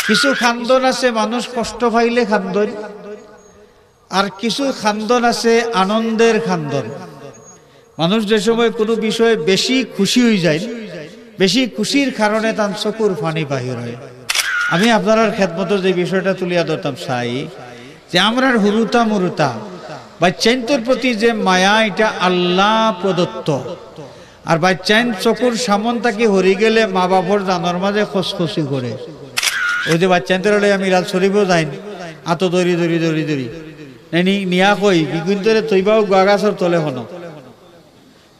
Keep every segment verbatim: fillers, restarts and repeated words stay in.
কিছু কান্দন আছে মানুষ কষ্ট পাইলে কান্দন, আর কিছু কান্দন আছে আনন্দের কান্দন। মানুষ যে সময় কোনো বিষয়ে বেশি খুশি অইযায়, বেশি খুশির কারণে তান চকুর পানি বাহির অয়। আমি আপনারার খেদমতো যে বিষয়টা তুলিয়া ধরতাম চাই যে আমরার হুরুতা মুরুতা বাচ্চাইন্তর প্রতি যে মায়া, ইটা আল্লাহ প্রদত্ত। আর বাচ্চাইন চকুর সামন থাকি হরি গেলে মা বাপর জানর মাঝে খসখসি করে। ওই যে বাচ্চাইন্তরে লইয়া মিলাদ শরীফও যাইন, আতো ধরি ধরি ধরি ধরি। নানি নিয়া কই, বিগুইন্তরে থইবাও গুয়া গাছর তলে হনো।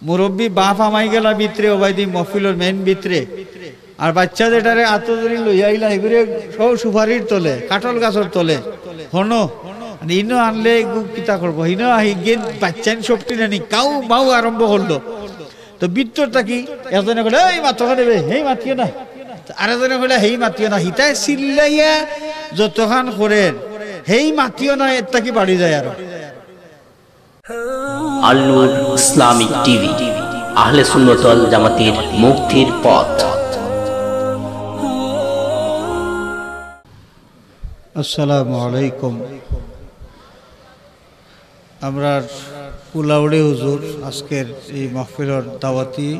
মুরব্বী বাপ আমাই গেলা ভিতরে, ওবায়দি মহফিলর মেইন ভিতরে। আর বাচ্চা যেটারে আতো ধরি লইয়া আইলা, হেগুরে সব সুপারির তলে, কাঠল গাছর তলে। হনো, আর ইনো আনলে এগু কিতা করবো? হিনো আহি গেন বাচ্চাইন সবটি নানি কাউ মাউ আরম্ভ করলো। তো ভিতর থাকি একজনে কইলে, "এই মাতো কেনে বে, হেই মাতিও না।" তো আরেকজনে কইলে, "হেই মাতিও না।" হিতায় চিল্লাইয়া যতখান করের, "হেই মাতিও না", এর থাকি বাড়ি যায় আরো। আল নূর ইসলামিক টিভি, আহলে সুন্নত ওয়াল জামাতের মুক্তির পথ। আসসালামু আলাইকুম। আমরার কুলাউড়ি হুজুর আজকের এই মাহফিলর দাওয়াতি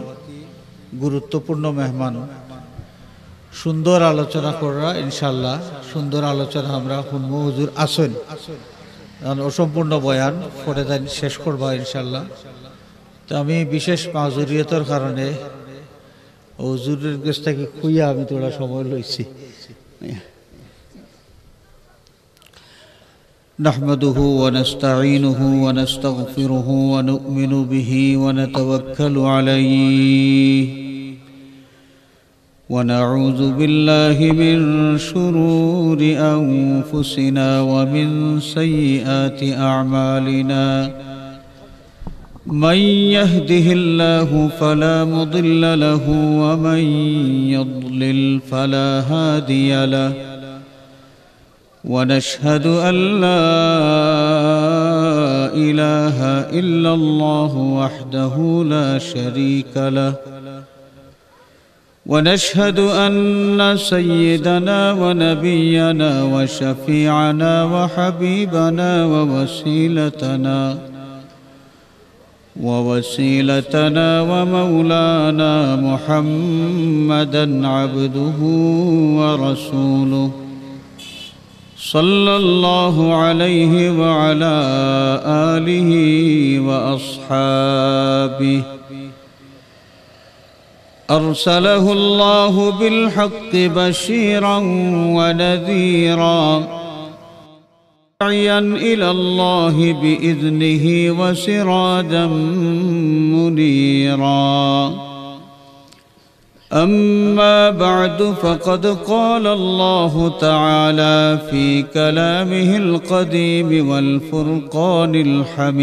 গুরুত্বপূর্ণ মেহমান। সুন্দর আলোচনা কররা ইনশাআল্লাহ, সুন্দর আলোচনা আমরা হুনমু। হুজুর আছইন, কারণ অসম্পূর্ণ বয়ান পরে তাইন শেষ করবা ইনশাআল্লাহ। তো আমি বিশেষ মাজুরিয়তর কারণে হুজুরের গেছ থাকি খুইয়া আমি থুড়া সময় লইছি। نحمده ونستعينه ونستغفره ونؤمن به ونتوكل عليه، ونعوذ بالله من شرور أنفسنا ومن سيئات أعمالنا. من يهده الله فلا مضل له، ومن يضلل فلا هادي له. ونشهد أن لا إله إلا الله وحده لا شريك له، ونشهد أن سيدنا ونبينا وشفيعنا وحبيبنا ووسيلتنا ووسيلتنا ومولانا محمدا عبده ورسوله، صلى الله عليه وعلى آله وأصحابه. أرسله الله بالحق بشيرا ونذيرا، داعيا إلى الله بإذنه وسراجا منيرا. أما بعد، فقد قال الله تعالى في كلامه القديم والفرقان الحميد: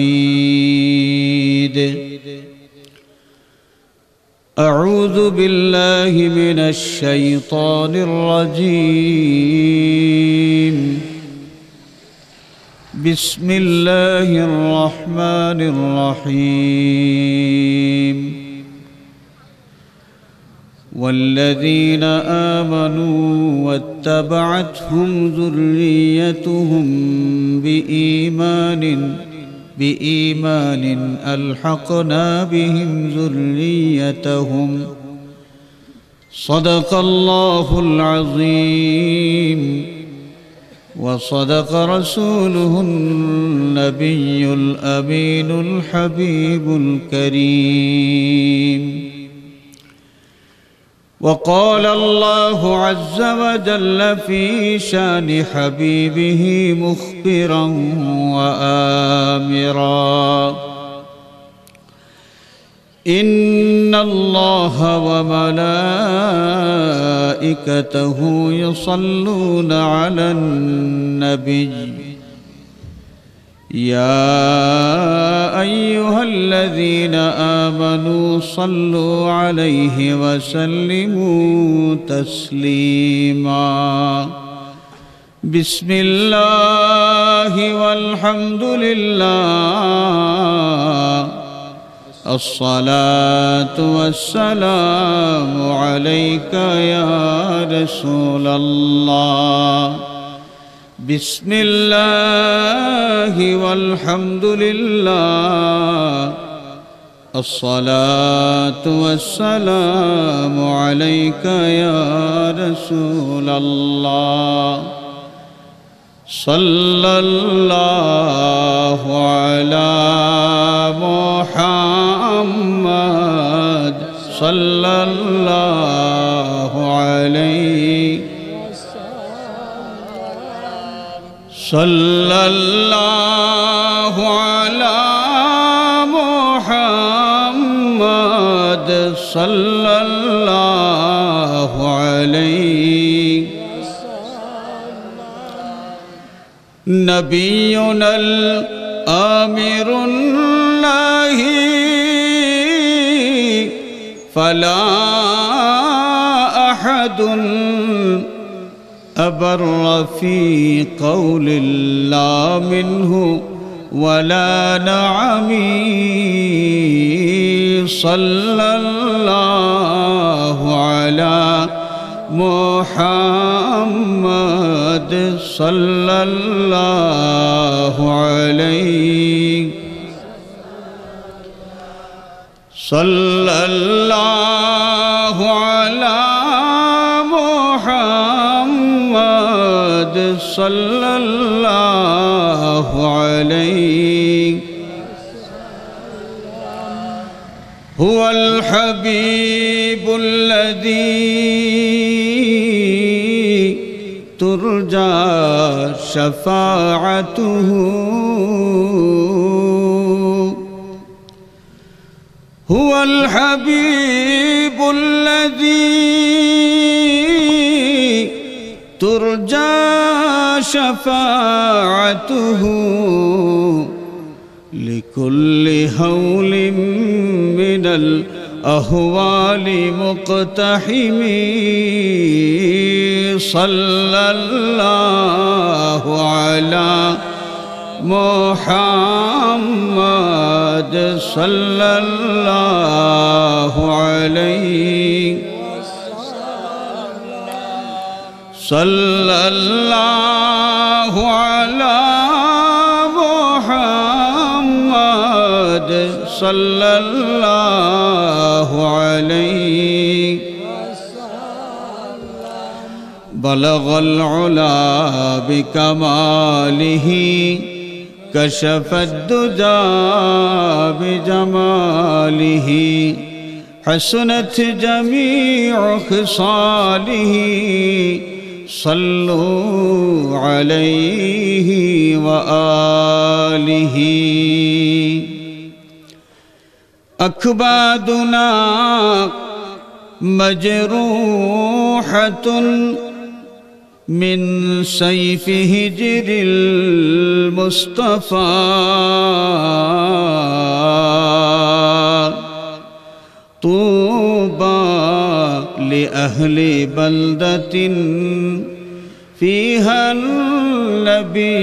أعوذ بالله من الشيطان الرجيم. بسم الله الرحمن الرحيم. والذين آمنوا واتبعتهم ذريتهم بإيمان، بإيمان ألحقنا بهم ذريتهم. صدق الله العظيم. وصدق رسوله النبي الأمين الحبيب الكريم. وقال الله عز وجل في شان حبيبه مخبرا وآمرا: إن الله وملائكته يصلون على النبي، يا أيها الذين آمنوا صلوا عليه وسلموا تسليما. بسم الله والحمد لله الصلاة والسلام عليك يا رسول الله. بسم الله والحمد لله. الصلاة والسلام عليك يا رسول الله. صلى الله على محمد، صلى الله عليه، صلى الله على محمد، صلى الله عليه. نبينا الآمر الناهي، فلا أحد أبر في قول لا منه ولا نعم. صلى الله على محمد، صلى الله عليه، صلى الله على محمد، صلى الله عليه. هو الحبيب الذي ترجى شفاعته. هو الحبيب الذي ترجى شفاعته، لكل هول من الأهوال مقتحم. صلى الله على محمد، صلى الله عليه، صلى الله على محمد، صلى الله عليه. بلغ العلا بكماله، كشف الدجى بجماله، حسنت جميع خصاله، صلوا عليه وآله. أكبادنا مجروحة من سيف هجر المصطفى. طوبى لأهل بلدة فيها النبي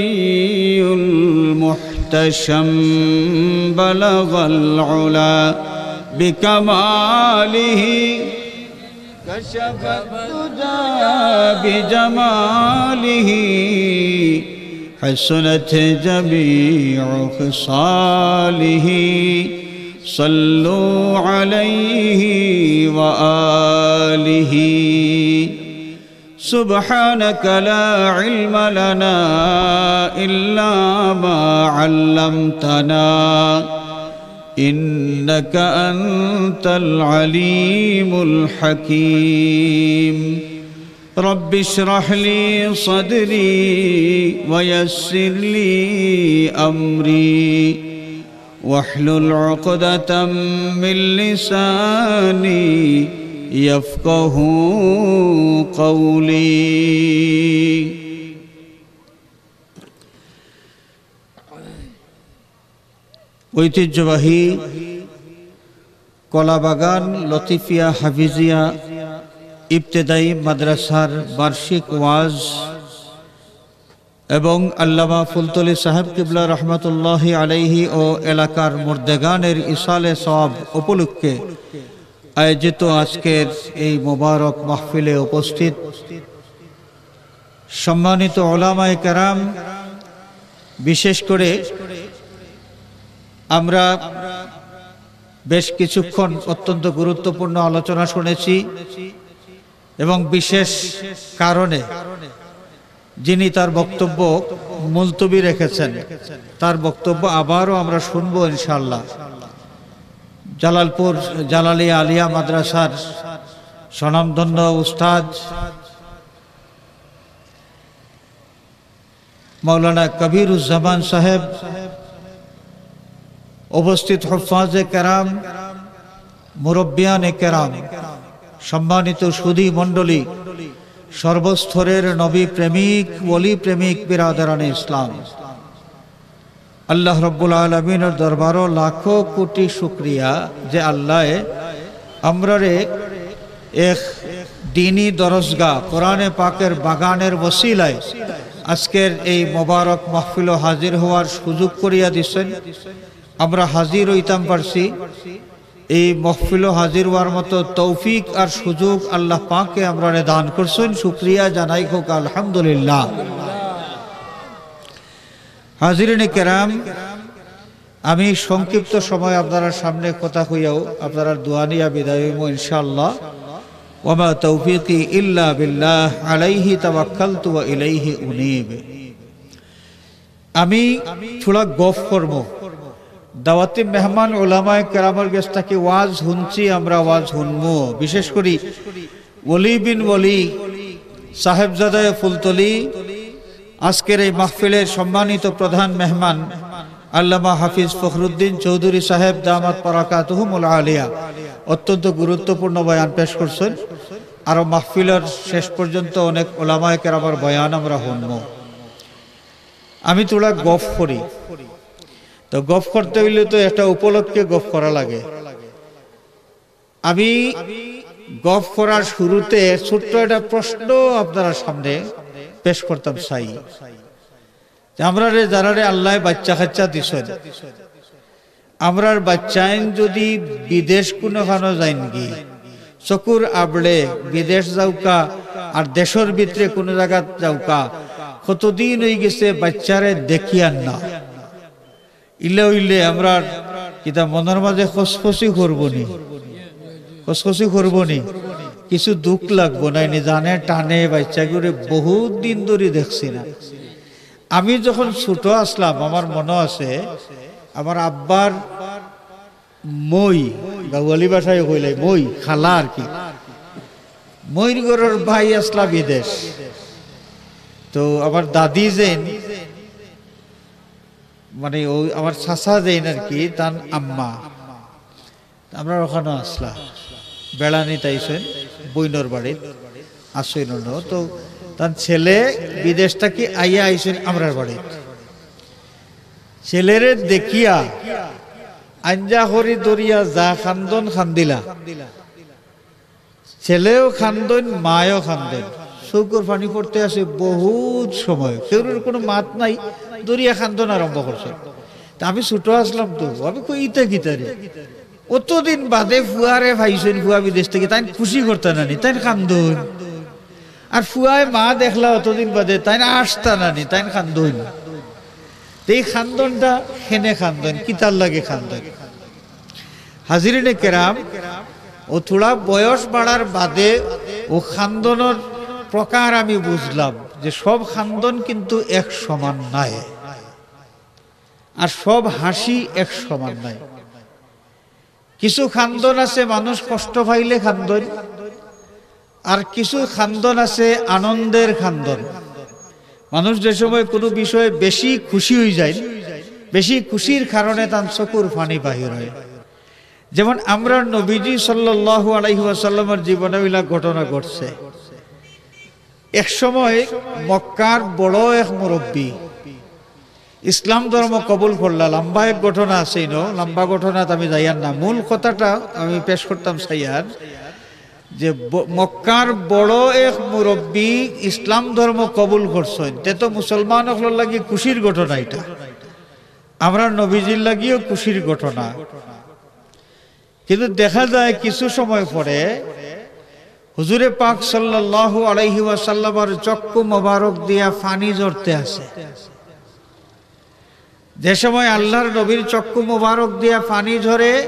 المحتشم. بلغ العلا بكماله، كشف الدجى بجماله، حسنت جميع خصاله، صلوا عليه وآله. سبحانك لا علم لنا إلا ما علمتنا، إنك أنت العليم الحكيم. رب اشرح لي صدري ويسر لي أمري واحلل عقدة من لساني يفقهوا قولي. ঐতিহ্যবাহী কলাবাগান লতিফিয়া হাফিজিয়া ইবতেদায়ী মাদ্রাসার বার্ষিক ওয়াজ এবং আল্লামা ফুলতলি সাহেব কিবলা রহমতুল্লাহি আলাইহি ও এলাকার মুর্দেগানের ইসালে সওয়াব উপলক্ষে আয়োজিত আজকের এই মোবারক মাহফিলে উপস্থিত সম্মানিত ওলামায়ে কেরাম, বিশেষ করে আমরা বেশ কিছুক্ষণ অত্যন্ত গুরুত্বপূর্ণ আলোচনা শুনেছি এবং বিশেষ কারণে যিনি তার বক্তব্য মুলতবি রেখেছেন, তার বক্তব্য আবারও আমরা শুনবো ইনশাআল্লাহ। জালালপুর জালালিয়া আলিয়া মাদ্রাসার স্বনামধন্য উস্তাদ মাওলানা কবিরুজ্জামান সাহেব, উপস্থিত হুফফাজে কেরাম, মুরব্বিয়ানে কেরাম, সম্মানিত সুধী মণ্ডলী, সর্বস্তরের নবী প্রেমিক, ওলি প্রেমিক বিরাদরানে ইসলাম, আল্লাহ রব্বুল আলামিনের দরবারও লাখো কোটি শুকরিয়া যে আল্লায় আমরারে এক দ্বীনি দরসগাহ, কোরআনে পাকের বাগানের ওসিলায় আজকের এই মোবারক মাহফিলো হাজির হওয়ার সুযোগ করিয়া দিছেন। আমরা হাজির হইতাম পারছি, এই মাহফিলো হাজির হওয়ার মতো তৌফিক আর সুযোগ আল্লাহ পাকে আমরারে দান করছেন, শুকরিয়া জানাই হোক আলহামদুলিল্লাহ। হাজিরিনে কেরাম, আমি সংক্ষিপ্ত সময় আপনারার সামনে কথা কইয়াও আপনারার দোয়া নিয়া বিদায় হইমু ইনশাআল্লাহ। ওয়া মা তৌফিকি ইল্লা বিল্লাহ, আলাইহি তাওয়াক্কালতু ওয়া ইলাইহি উনীব। আমি থুড়া গফ করমু। দাওয়াতি মেহমান ওলামায়ে কেরামর গেছ থাকি ওয়াজ হুনছি, আমরা ওয়াজ হুনমু। বিশেষ করি ওলি বিন ওলি, সাহেবজাদায়ে ফুলতলি, আজকের এই মাহফিলের সম্মানিত প্রধান মেহমান আল্লামা হাফিজ ফখরুদ্দিন চৌধুরী সাহেব দামাত বারাকাতুহুমুল আলিয়া অত্যন্ত গুরুত্বপূর্ণ বয়ান পেশ করছেন। আরো মাহফিলের শেষ পর্যন্ত অনেক ওলামায়ে কেরামর বয়ান আমরা হুনমু। আমি থুড়া গফ করি, তো গফ করতে হইলে তো একটা উপলক্ষে গফ করা লাগে। আমি গফ করার শুরুতে ছোট্ট একটা প্রশ্ন আপনারার সামনে পেশ করতাম চাই। যে আমরারে যারারে আল্লায় বাচ্চা কাচ্চা দিছেন, আমরার বাচ্চাইন যদি বিদেশ কুনুখানো যাইনগি, চকুর আবলে বিদেশ যাউক্কা আর দেশর ভিতরে কুনু জাগাত যাউক্কা, কতদিন অইগেছে বাচ্চারে দেখিয়ার না। ইলা অইলে আমরার কিতা মনর মাঝে খসখসি করবো নি? খসখসি করবো নি? কিছু দুখ লাগবো নায় নি? জানে টানে বাচ্চাগুরে বহুত দিন ধরি দেখছি না। আমি যখন ছোট আছলাম, আমার মনো আছে, আমার আব্বার মই, গাওয়ালি ভাষায় কইলে মই, খালা আর কি, মইর ঘরর ভাই আছলা বিদেশ। তো আমার দাদি যেইন, মানে, অউ আমার চাচা যেইন আর কি, তান আম্মা, আমরার অখানো আছলা, বেড়ানিত আইছইন বইনর বাড়িত, আছইন অনো। তো তান ছেলে বিদেশ থাকি আইয়া আইছইন আমরার বাড়িত। ছেলেরে দেখিয়া আঞ্জা করি ধরিয়া যা কান্দন কান্দিলা, ছেলেও কান্দইন, মায়ও কান্দইন, চউখর পানি পড়তে আছে বহুত সময়, কেউরর কুনু মাত নাই, ধরিয়া কান্দন আরম্ভ করছে। তা আমি ছোট আছলাম তো, আমি কই, "ইতা কিতা রে?" অতদিন বাদে ফুয়ারে পাইছইন, ফুয়া বিদেশ থাকি, তাইন খুশি করতা না নি, তাইন কান্দইন। আর ফুয়ায় মা দেখলা অতদিন বাদে, তাইন আশতা না নি, তাইন কান্দইন। তে এই কান্দনটা কেনে কান্দইন, কিতার লাগি কান্দইন? হাজিরিনে কেরাম, অউ থুড়া বয়স বাড়ার বাদে অউ কান্দনর প্রকার আমি বুঝলাম যে সব কান্দন কিন্তু এক সমান নায়, আর সব হাসি এক সমান নায়। কিছু কান্দন আছে মানুষ কষ্ট পাইলে কান্দইন, আর কিছু কান্দন আছে আনন্দের কান্দন। মানুষ যে সময় কুনু বিষয়ে বেশি খুশি অইযাইন, বেশি খুশির কারণে তান চকুর পানি বাহির অয়। যেমন আমরার নবীজি সাল্লাল্লাহু আলাইহি ওয়াসাল্লামর জীবনে অইলা ঘটনা ঘটছে। এক সময় মক্কার বড় এক মুরব্বি ইসলাম ধর্ম কবুল করলা। লম্বা এক ঘটনা আছে ইনো, লম্বা ঘটনাত আমি যাইয়ার না, মূল কথাটা আমি পেশ করতাম চাইয়ার। যে ব-, মক্কার বড় এক মুরব্বি ইসলাম ধর্ম কবুল করছইন, তে তো মুসলমান অকলর লাগি খুশির ঘটনা ইটা, আমরার নবীজির লাগিও খুশির ঘটনা। কিন্তু দেখা যায় কিছু সময় পরে হুজুরে পাক সাল্লাল্লাহু আলাইহি ওয়াসাল্লামর চক্ষু মোবারক দিয়া পানি ঝরতে আছে। যে সময় আল্লাহর নবীর চক্ষু মোবারক দিয়া পানি ঝরে,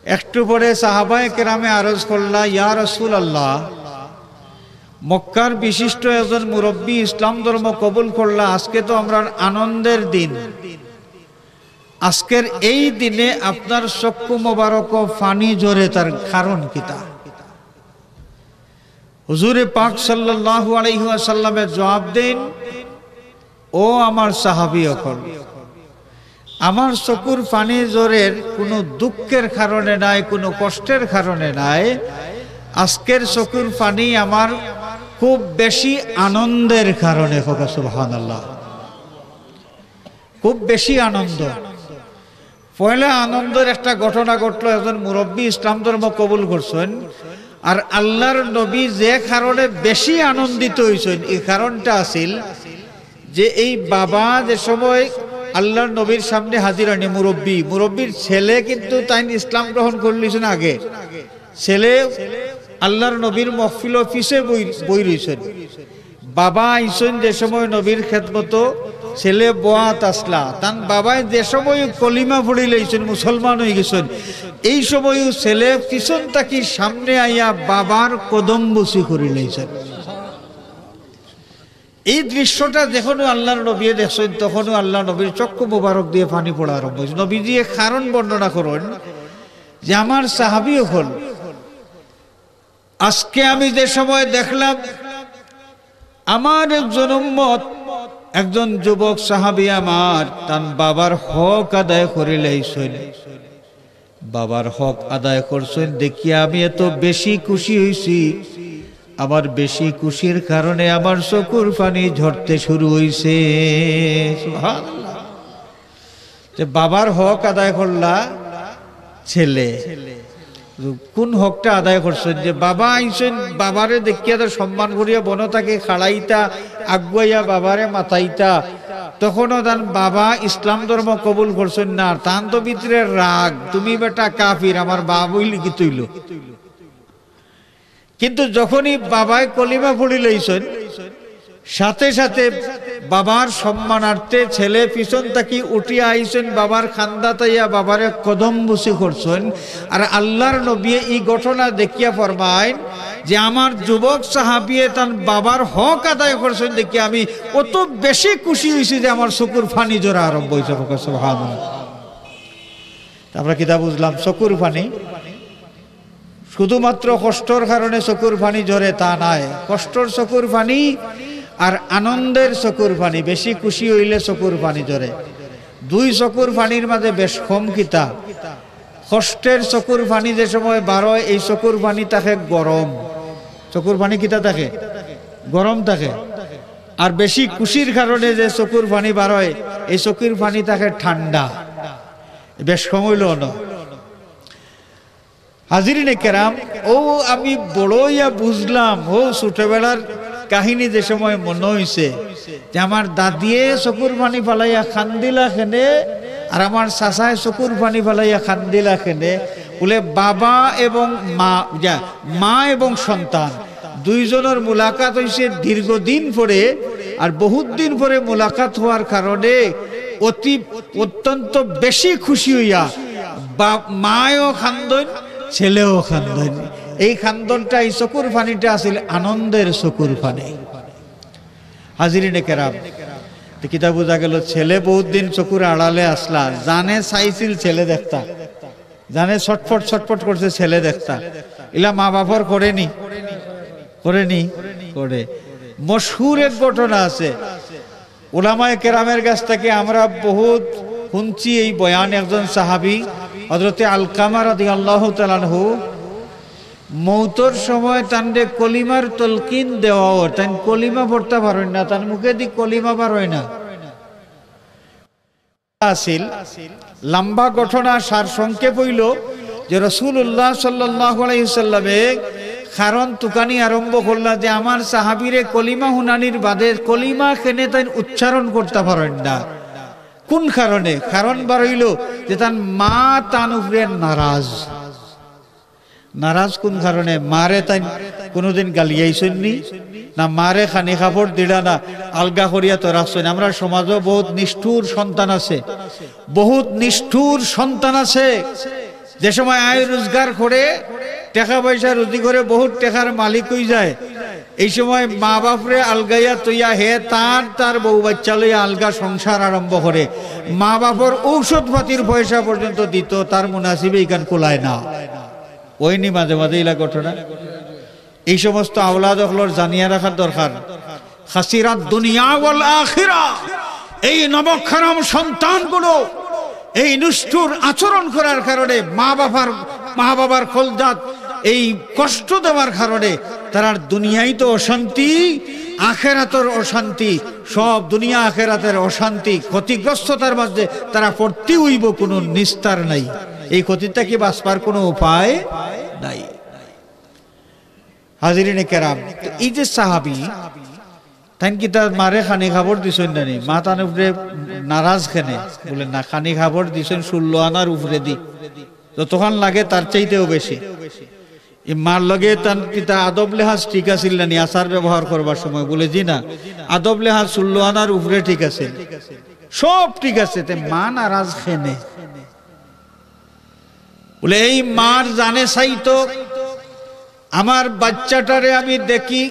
একটু পরে সাহাবায়ে কেরামে আরজ করলা, "ইয়া রাসূলুল্লাহ, মক্কার বিশিষ্ট একজন মুরব্বি ইসলাম ধর্ম কবুল করলা, আজকে তো আমরার আনন্দের দিন, আজকের এই দিনে আপনার চক্ষু মোবারক পানি ঝরে, তার কারণ কিতা?" হুজুরে পাক সাল্লাল্লাহু আলাইহি ওয়াসাল্লামে জবাব দেন, "ও আমার সাহাবী অকল, আমার চকুর পানি ঝরের কোনো দুঃখের কারণে নায়, কোনো কষ্টের কারণে নায়, আজকের চকুর পানি আমার খুব বেশি আনন্দের কারণে।" কউক্কা সুবহানাল্লাহ। খুব বেশি আনন্দ। পয়লা আনন্দর একটা ঘটনা ঘটলো, একজন মুরব্বি ইসলাম ধর্ম কবুল করছইন, আর আল্লাহর নবী যে কারণে বেশি আনন্দিত হইছইন, এই কারণটা আছিল যে এই বাবা যে সময় আল্লাহর নবীর সামনে হাজির হয়নি, মুরব্বি, মুরব্বির ছেলে কিন্তু তাইন ইসলাম গ্রহণ করলিছইন আগে, ছেলে আল্লাহর নবীর মহফিলো পিছে বই, বই রইছইন। বাবা আইছইন যে সময় নবীর খেদমতো, ছেলে বওয়াত আসলা। তান বাবায় যে সময় কলিমা পড়ি লাইছইন, মুসলমান হই গেছইন, এই সময়ও ছেলে পিছন থাকি সামনে আইয়া বাবার কদম বুসি করি লাইছইন। এই দৃশ্যটা যখনও আল্লাহর নবী দেখছইন, তখনও আল্লাহর নবীর চক্ষু মোবারক দিয়ে পানি পড়া আরম্ভ হইছে। নবীজিয়ে কারণ বর্ণনা করইন যে, "আমার সাহাবী অকল, আজকে আমি যে সময় দেখলাম, আমার একজন উম্মত, একজন যুবক সাহাবী আমার, তান বাবার হক আদায় করি লাইছইন, বাবার হক আদায় করছইন, দেখিয়া আমি এত বেশি খুশি হইছি, আমার বেশি খুশির কারণে আমার চকুর পানি ঝরতে শুরু হইছে।" সুবহানাল্লাহ। যে বাবার হক আদায় করলা ছেলে, কোন হকটা আদায় করছইন? যে বাবা আইছইন, বাবারে দেখিয়া তো সম্মান করিয়া বনো তাকে খাড়াইতা, আগুয়াইয়া বাবারে মাতাইতা, তখনও তান বাবা ইসলাম ধর্ম কবুল করছইন না, তান তো ভিতরে রাগ, "তুমি বেটা কাফির, আমার বাপ অইলে কিতা অইলো?" কিন্তু যখনই বাবায় কলিমা পড়ি লাইছইন, সাথে সাথে বাবার সম্মানার্থে ছেলে পিছন থাকি উঠিয়া আইছইন, বাবার কান্দাত আইয়া বাবারে কদম বুসি করছইন। আর আল্লাহর নবীয়ে ই ঘটনা দেখিয়া ফরমাইন যে, "আমার যুবক সাহাবিয়ে তান বাবার হক আদায় করছইন দেখিয়া আমি অত বেশি খুশি হইছি যে আমার চকুর পানি ঝরা আরম্ভ হইছে।" সুবহানাল্লাহ। তে আমরা কিতা বুঝলাম? চকুর পানি শুধুমাত্র কষ্টর কারণে চকুর পানি ঝরে তা নায়, কষ্টর চকুর পানি আর আনন্দের চকুর পানি, বেশি খুশি হইলে চকুর পানি ঝরে। দুই চকুর পানির মাঝে বেশকম কিতা? কষ্টের চকুর পানি যে সময় বারয়, এই চকুর পানি থাকে গরম। চকুর পানি কিতা থাকে? গরম থাকে। আর বেশি খুশির কারণে যে চকুর পানি বারয়, এই চকুর পানি থাকে ঠান্ডা। বেশকম অইলো না। হাজিরিনে কেরাম, ও আমি বড় অইয়া বুঝলাম, ও ছোটবেলার কাহিনী যে সময় মনো অইছে যে আমার দাদিয়ে চকুর পানি ফালাইয়া কান্দিলা কেনে, আর আমার চাচায় চকুর পানি ফালাইয়া কান্দিলা কেনে, বুলে বাবা এবং মা, যা, মা এবং সন্তান দুইজনর মুলাকাত অইছে দীর্ঘদিন পরে, আর বহুত দিন পরে মুলাকাত হওয়ার কারণে অতি, অত্যন্ত বেশি খুশি অইয়া বা-, মায়ও কান্দইন, ছেলেও কান্দইন। এই কান্দনটা, এই চকুর পানিটা আছিল আনন্দের চকুর পানি। হাজিরিনে কেরাম, তে কিতা বুঝা গেল? ছেলে বহুত দিন চকুর আড়ালে আসলা, জানে চাইছিল ছেলে দেখতা, জানে ছটফট ছটফট করছে ছেলে দেখতা, ইলা মা বাপর করেনি? করেনি? করে। মশহুর এক ঘটনা আছে, উলামায়ে কেরামের কাছ থাকি আমরা বহুত হুনছি এই বয়ান। একজন সাহাবী হযরতে আলকামা রাদিয়াল্লাহু তাআলা আনহু মৌতর সময় তানরে কলিমার তলকিন দেওয়া অর, তাইন কলিমা পড়তা পারইন না, তান মুখেদি কলিমা বারয় না। আছিল। লম্বা ঘটনা সার সংক্ষেপ অইলো যে রাসূলুল্লাহ সাল্লাল্লাহু আলাইহি ওয়াসাল্লামে কারণ তুকানি আরম্ভ করলা যে আমার সাহাবিরে কলিমা হুনানির বাদে কলিমা কেনে তাইন উচ্চারণ করতা পারইন না। কুন কারণে? কারণ বার অইলো যে তান মা তান উপরে নারাজ। নারাজ কুন কারণে? মারে তাইন কুনুদিন গালিয়াইছইন নি? না মারে খানি কাপড় দিলা না, আলগা করিয়া তো রাখছইন। আমরার সমাজো বহুত নিষ্ঠুর সন্তান আছে, বহুত নিষ্ঠুর সন্তান আছে। যে সময় আয় রোজগার করে, টেকা পয়সা রুজি করে, বহুত টেকার মালিক অইযায়, এই সময় মা বাপরে আলগাইয়া থইয়া হে তার, তার বউ বাচ্চা লইয়া আলগা সংসার আরম্ভ করে। মা বাপর ঔষধ পাতির পয়সা পর্যন্ত দিত, তার মুনাসিবে ইখান কুলায় না। অয়নি মাঝে মাঝে ইলা ঘটনা। এই সমস্ত আওলাদ অকলর জানিয়া রাখার দরকার। খাসিরাত দুনিয়া ওয়াল আখিরা। এই নবক্ষরম সন্তানগুলো এই নিষ্ঠুর আচরণ করার কারণে মা বাবার, মা বাবার কলজাত এই কষ্ট দেওয়ার কারণে তারার দুনিয়ায় তো অশান্তি, আখেরাতর অশান্তি, সব দুনিয়া আখেরাতের অশান্তি, ক্ষতিগ্রস্ততার মাঝে তারা পড়তে অইবো, কোনো নিস্তার নাই। এই ক্ষতি থাকি বাঁচবার কোনো উপায় নাই। হাজিরিনে কেরাম, তো এই যে সাহাবী, তাইন কিতা মারে খানি কাপড় দিছইন না নি? মা তান উপরে নারাজ কেনে? বলে, না, খানি কাপড় দিছইন ষোলো আনার উপরেদি, যতখান লাগে তার চাইতেও বেশি। এই মার লগে তান কিতা আদব লেহাজ ঠিক আছিল না নি আচার ব্যবহার করবার সময়? বলে, জি না, আদব লেহাজ ষোলো আনার উপরে ঠিক আছে, সব ঠিক আছে, তে মা নারাজ কেনে? বলে, এই মার জানে চাইতো, আমার বাচ্চাটারে আমি দেখি,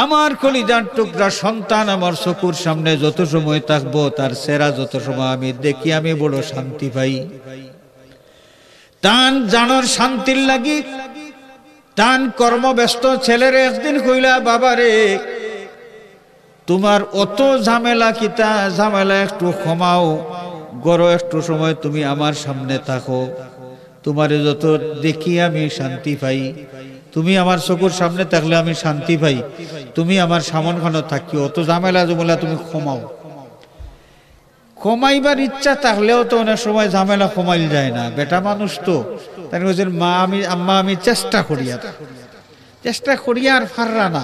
আমার কলিজার টুকরা সন্তান আমার চকুর সামনে যত সময় থাকবো, তার চেহারা যত সময় আমি দেখি, আমি বড় শান্তি পাই। তান জানর শান্তির লাগি, তান কর্মব্যস্ত ছেলেরে একদিন কইলা, বাবা রে, তুমার অত ঝামেলা কিতা, ঝামেলা একটু কমাও, ঘরো একটু সময় তুমি আমার সামনে থাকো, তুমারে যত দেখি আমি শান্তি পাই, তুমি আমার চকুর সামনে থাকলে আমি শান্তি পাই, তুমি আমার সামনখানো থাকিও, অত ঝামেলা জুমেলা তুমি কমাও। কমাইবার ইচ্ছা থাকলেও তো অনেক সময় ঝামেলা কমাইল যায় না, বেটা মানুষ তো। তাইন কইছইন, মা আমি, আম্মা আমি চেষ্টা করিয়ার, চেষ্টা করিয়ার পাররা না।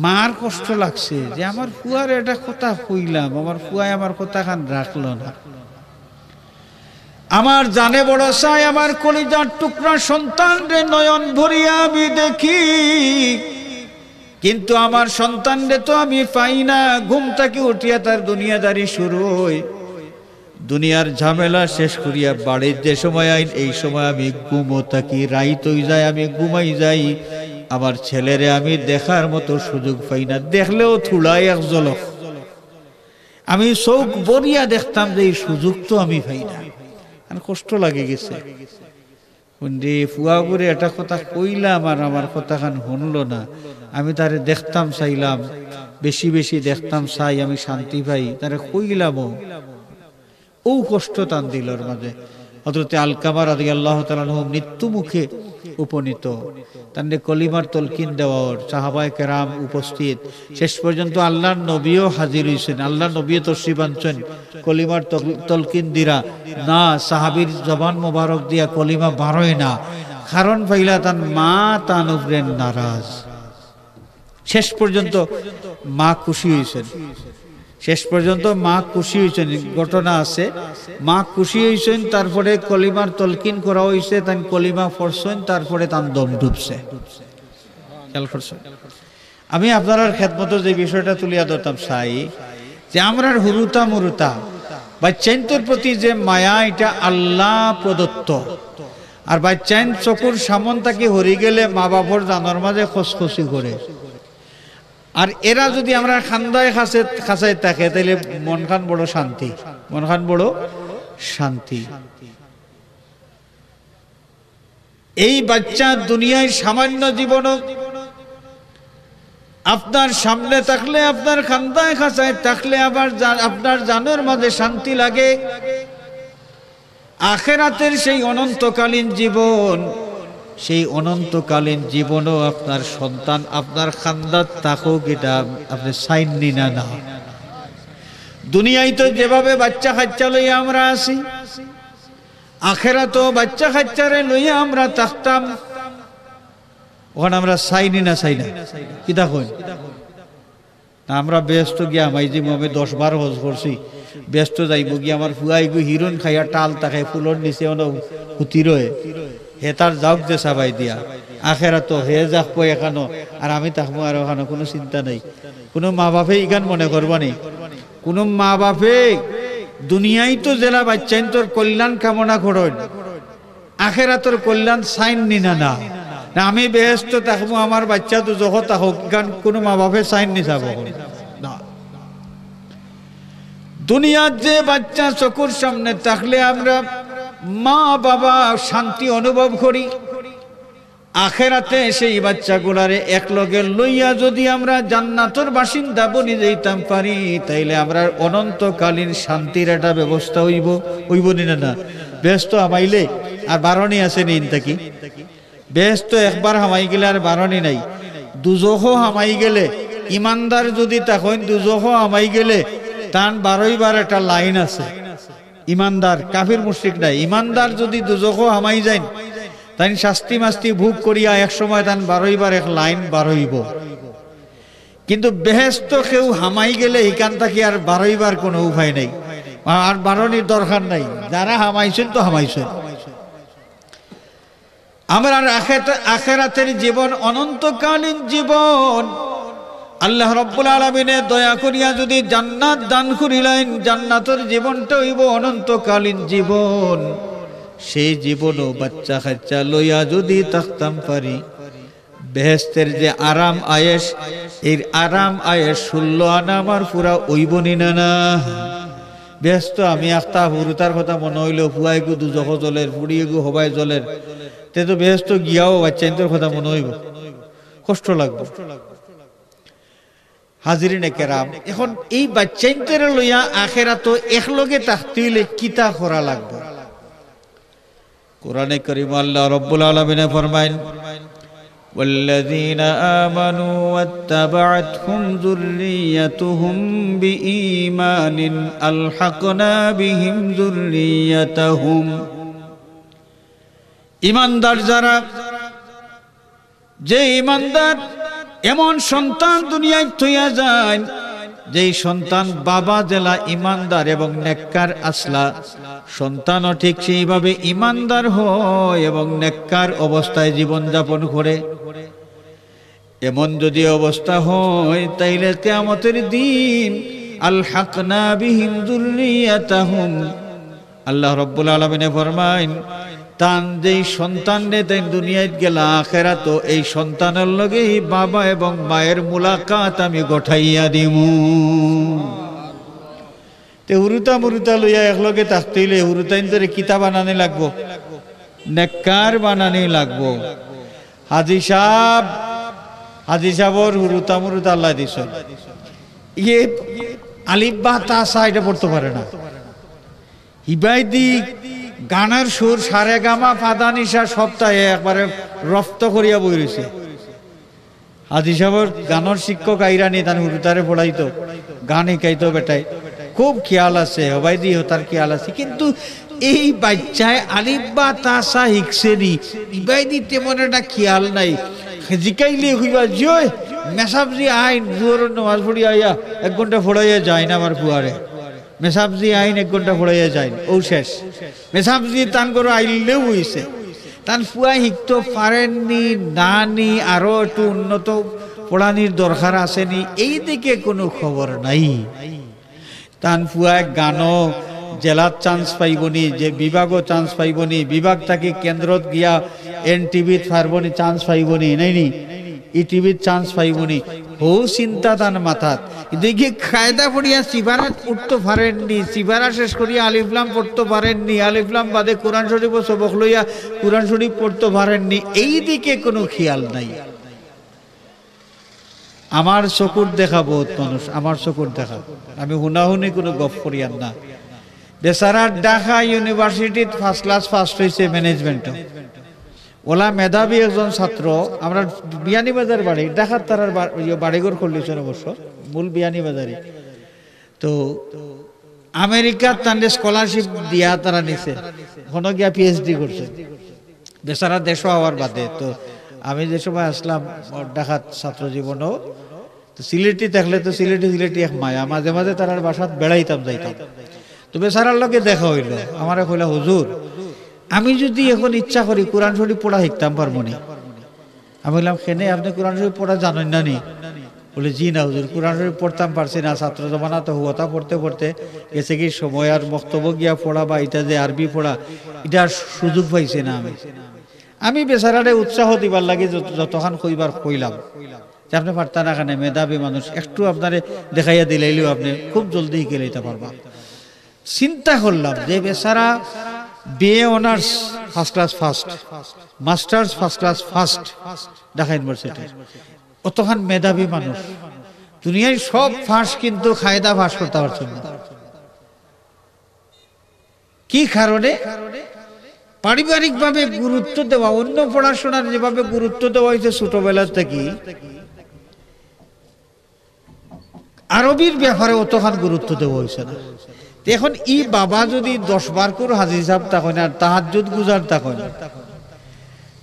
মার কষ্ট লাগছে যে আমার ফুয়ার এটা কথা কইলাম, আমার ফুয়ায় আমার কথাখান রাখলো না। আমার জানে বড় চাই, আমার কলিজার টুকরা সন্তানরে নয়ন ভরিয়া আমি দেখি, কিন্তু আমার সন্তানরে তো আমি পাই না। ঘুম থাকি উঠিয়া তার দুনিয়াদারি শুরু অয়, দুনিয়ার ঝামেলা শেষ করিয়া বাড়িত যে সময় আইন, এই সময় আমি ঘুমো থাকি, রাইত অই যায়, আমি ঘুমাই যাই। আমার ছেলেরে আমি দেখার মতো সুযোগ পাই না, দেখলেও থুড়াই এক ঝলক। আমি চউখ ভরিয়া দেখতাম যে এই সুযোগ তো আমি পাই না। আর কষ্ট লাগি গেছে। হুনরে, ফুয়াগুরে এটা কথা কইলাম আর আমার কথাখান হুনলো না। আমি তারে দেখতাম চাইলাম, বেশি বেশি দেখতাম চাই, আমি শান্তি পাই, তারে কইলামও। অউ কষ্ট তান দিলর মাঝে। হযরতে আলকামা রাদিয়াল্লাহু তাআলা আনহু মৃত্যু মুখে উপনীত। তানরে কলিমার তলকিন দেওয়া অর, সাহাবায়ে কেরাম উপস্থিত। শেষ পর্যন্ত আল্লাহর নবীও হাজির অইছইন, আল্লাহর নবীও তশরিফ আনছইন, কলিমার তল-, তলকিন দিরা। না, সাহাবীর জবান মোবারক দিয়া কলিমা বারয় না, কারণ পাইলা তান মা তান উপরে নারাজ। শেষ পর্যন্ত মা খুশি অইছইন, শেষ পর্যন্ত মা খুশি অইছইন। ঘটনা আছে, মা খুশি অইছইন, তারপরে কলিমার তলকিন করা অইছে, তান কলিমা পড়ছইন, তারপরে তান দম ডুবছে। খেয়াল করছইন? আমি আপনারার খেদমতো যে বিষয়টা তুলিয়া ধরতাম চাই যে আমরার হুরুতা মুরুতা বাচ্চাইন্তর প্রতি যে মায়া, এটা আল্লাহ প্রদত্ত। আর বাচ্চাইন চকুর সামন থাকি হরি গেলে মা বাপর জানর মাঝে খসখসি করে। আর এরা যদি আমরার খান্দায় খাসে-, খাসায় থাকে, তাইলে মনখান বড় শান্তি, মনখান বড় শান্তি। এই বাচ্চা দুনিয়ার সামান্য জীবনও আপনার সামনে থাকলে, আপনার খান্দায় খাসায় থাকলে, আবার জা-, আপনার জানর মাঝে শান্তি লাগে। আখেরাতের সেই অনন্তকালীন জীবন, সেই অনন্তকালীন জীবনও আপনার সন্তান আপনার খান্দাত থাকুক, এটা আপনে চাইন নি না? না, দুনিয়ায় তো যেভাবে বাচ্চা কাচ্চা লইয়া আমরা আছি, আখেরাতও বাচ্চা কাচ্চারে লইয়া আমরা থাকতাম। অখান আমরা চাইনি না চাই না? কিতা কইন? না, আমরা বেহেস্তো গিয়া হামাই যিমু, আমি দশ বার হজ করছি, বেহেস্তো যাইমু গিয়া, আমার ফুয়া ইগু হিরোইন খাইয়া টাল থাকে, ফুলর নিচে অনো হুতি রয়, হে তার যাউক যে চাবাই দিয়া, আখেরাতো হে যাকবো এখানো, আর আমি থাকমু আর ওখানো, কুনু চিন্তা নাই। কুনু মা বাপে ইখান মনে করবা নি? কুনু মা বাপে দুনিয়াইতো যেলা বাইচ্চাইন্তর কল্যাণ কামনা করইন, আখেরাতর কল্যাণ চাইন নি না? না, না, আমি বেহেস্তো থাকমু, আমার বাইচ্চা দুজখো থাকউক, ইখান কুনু মা বাপে চাইন নি চাবো না। দুনিয়াত যে বাইচ্চা চকুর সামনে থাকলে আমরা মা বাবা শান্তি অনুভব করি, আখেরাতে সেই বাইচ্চাগুলারে একলগে লইয়া যুদি আমরা জান্নাতর বাসিন্দা বনি যাইতাম পারি, তাইলে আমরার অনন্তকালীন শান্তির একটা ব্যবস্থা অইবো, অইবো নি না? না, বেহেস্তো হামাইলে আর বারনি আছে নি ইন থাকি? বেহেস্তো একবার হামাই গেলে আর বারনি নাই। দুজখো হামাই গেলে, ইমানদার যুদি থাকইন, দুজখো হামাই গেলে তান বারইবার একটা লাইন আছে। ইমানদার, কাফির মুশরিক নায়, ইমানদার যুদি দুজখো হামাই যাইন, তাইন শাস্তি মাস্তি ভোগ করিয়া এক সময় তান বারইবার এক লাইন বারইবো। কিন্তু বেহেস্তো কেউ হামাই গেলে ইখান থাকি আর বারইবার কুনু উপায় নাই, আর বারনির দরকার নাই। যারা হামাইছইন তো হামাইছইন। আমরার আখেত-, আখেরাতের জীবন অনন্তকালীন জীবন। আল্লাহ রব্বুল আলামিনে দয়া করিয়া যুদি জান্নাত দান করিলাইন, জান্নাতর জীবনটা অইবো অনন্তকালীন জীবন। সেই জীবনও বাইচ্চা কাইচ্চা লইয়া যুদি থাকতাম পারি, বেহেস্তের যে আরাম আয়েশ, এর আরাম আয়েশ ষোলো আনা আমার পুরা অইবো নি না? না, বেহেস্তো আমি একটা হুরুতার কথা মনো অইলো, ফুয়া ইগু দুজখো জ্বলের, ফুড়ি ইগু হবায় জ্বলের, তে তো বেহেস্তো গিয়াও বাইচ্চাইন্তর কথা মনো অইবো, কষ্ট লাগবো। হাজিরিনে কেরাম, এখন এই বাইচ্চাইন্তরে লইয়া আখেরাতো একলগে থাকতে অইলে কিতা করা লাগবো? কোরআনে করিমো আল্লাহ রব্বুল আলামিনে ফরমাইন, والذين آمنوا واتبعتهم ذريتهم بإيمان ألحقنا بهم ذريتهم। ইমানদার যারা, যে ইমানদার এমন সন্তান দুনিয়াত থইয়া যাইন, যেই সন্তান বাবা যেলা ইমানদার এবং নেককার আছলা, সন্তানও ঠিক সেইভাবে ইমানদার হয় এবং নেককার অবস্থায় জীবন যাপন করে। এমন যুদি অবস্থা হয়, তাইলে কিয়ামতের দিন আলহাকনা বিহিম যুররিয়াতাহুম, আল্লাহ রব্বুল আলামিনে ফরমাইন, তান যেই সন্তানরে তাইন দুনিয়াত গেলা, আখেরাতো এই সন্তানর লগে এই বাবা এবং মায়ের মুলাকাত আমি ঘটাইয়া দিমু। তে হুরুতা মুরুতা লইয়া একলগে থাকতে অইলে হুরুতাইন্তরে কিতা বানানি লাগবো? নেককার বানানি লাগবো। হাজি সাব, হাজি সাবর হুরুতা মুরুতা আল্লায় দিছইন। ইয়ে আলিফ বা তা সা ইটা পড়তো পারে না। হিবায়দি গানর সুর সারেগামা পাধানিসা সবতায় একবারে রপ্ত করিয়া বই রইছে। হাজি সাবর গানর শিক্ষক আইরা নি, তান হুরুতারে পড়াইতো, গান হিকাইতো বেটায়। খুব খিয়াল আছে, হবায়দি হতার খিয়াল আছে। কিন্তু এই বাইচ্চায় আলিফ বা তা সা হিকছে নি, ইবায়দি তেমন একটা খিয়াল নাই। জিকাইলে কইবা, "জি অয়, মেসাবজি আইন, জোহরর নমাজ পড়িয়া আইয়া এক ঘন্টা পড়াইয়া যাইন আমার ফুয়ারে।" মেসাবজি আইন এক ঘন্টা পড়াইয়া যাইন, অউ শেষ। মেসাবজি তান ঘরো আইলেউ অইছে। তান ফুয়া হিকতো পারের নি, না নি, আরো একটু উন্নত পড়ানির দরকার আছে নি, এই দিকে কুনু খবর নাই। তান ফুয়ায় গানো জেলাত chance পাইবো নি, যে বিভাগো chance পাইবো নি, বিভাগ থাকি কেন্দ্রত গিয়া এনটিভিত পারবো নি, chance পাইবো নি, নায় নি? ইটিভিত chance পাইবো নি, হউ চিন্তা তান মাথাত। কিন্তু ইগিয়ে কায়দা পড়িয়া সিবারাত উঠতো পারের নি, সিবারা শেষ করিয়া আলিফলাম পড়তো পারের নি, আলিফলাম বাদে কোরআন শরীফো সবক লইয়া কোরআন শরীফ পড়তো পারের নি, এই দিকে কুনু খিয়াল নাই। আমার চকুর দেখা বউত মানুষ, আমার চকুর দেখা, আমি হুনাহুনি কুনু গফ করিয়ার না। বেচারা ঢাকা ইউনিভার্সিটিত first class first অইছে ম্যানেজমেন্টো। অলা মেধাবী একজন ছাত্র, আমরার বিয়ানীবাজার বাড়ি, ঢাকাত তারার বা-, ইয়ে বাড়িঘর করলিছইন অবশ্য, মূল বিয়ানীবাজারি। তো আমেরিকাত তানরে scholarship দিয়া তারা নিছে, হনো গিয়া পিএইচডি করছে। বেচারা দেশো আওয়ার বাদে তো আমি যে সময় আসলাম ঢাকাত ছাত্র জীবনও, তো সিলেটি থাকলে তো সিলেটি সিলেটি এক মায়া, মাঝে মাঝে তারার বাসাত বেড়াইতাম যাইতাম। তো বেচারার লগে দেখা হইলো, আমারে কইলা, "হুজুর, আমি যদি এখন ইচ্ছা করি কোরআন শরীফ পড়া শিখতাম পারমু নি?" আমি বললাম, "কেনে, আপনি কোরআন শরীফ পড়া জানেন না নি?" বলে, "জি না হুজুর, কোরআন শরীফ পড়তাম পারছি না, ছাত্র জমানা তো হুয়াতা পড়তে পড়তে গেছে কি সময়, আর মক্তব গিয়া পড়া বা ইটা যে আরবি পড়া, ইটার সুযোগ পাইছি না আমি।" আমি বেচারারে উৎসাহ দিবার লাগি যত-, যতখান কইবার কইলাম যে, "আপনি পারতা না কেনে, মেধাবী মানুষ, একটু আপনারে দেখাইয়া দিলাইলেও আপনি খুব জলদি শিখে লইতা পারবা।" চিন্তা করলাম যে বেচারা BA honours first class first, masters first class first, Dhaka university, অতখান মেধাবী মানুষ, দুনিয়ার সব ফাঁস কিন্তু কায়দা ফাঁস করতে পারছেন না। কি কারণে? পারিবারিকভাবে গুরুত্ব দেওয়া, অন্য পড়াশোনার যেভাবে গুরুত্ব দেওয়া হয়েছে ছোটবেলা থেকে, আরবির ব্যাপারে অতখান গুরুত্ব দেওয়া হয়েছে না। তো এখন ই বাবা যদি দশ বারকুর হাজি সাহেব থাকইন আর তাহাজ্জুদ গুজার থাকইন,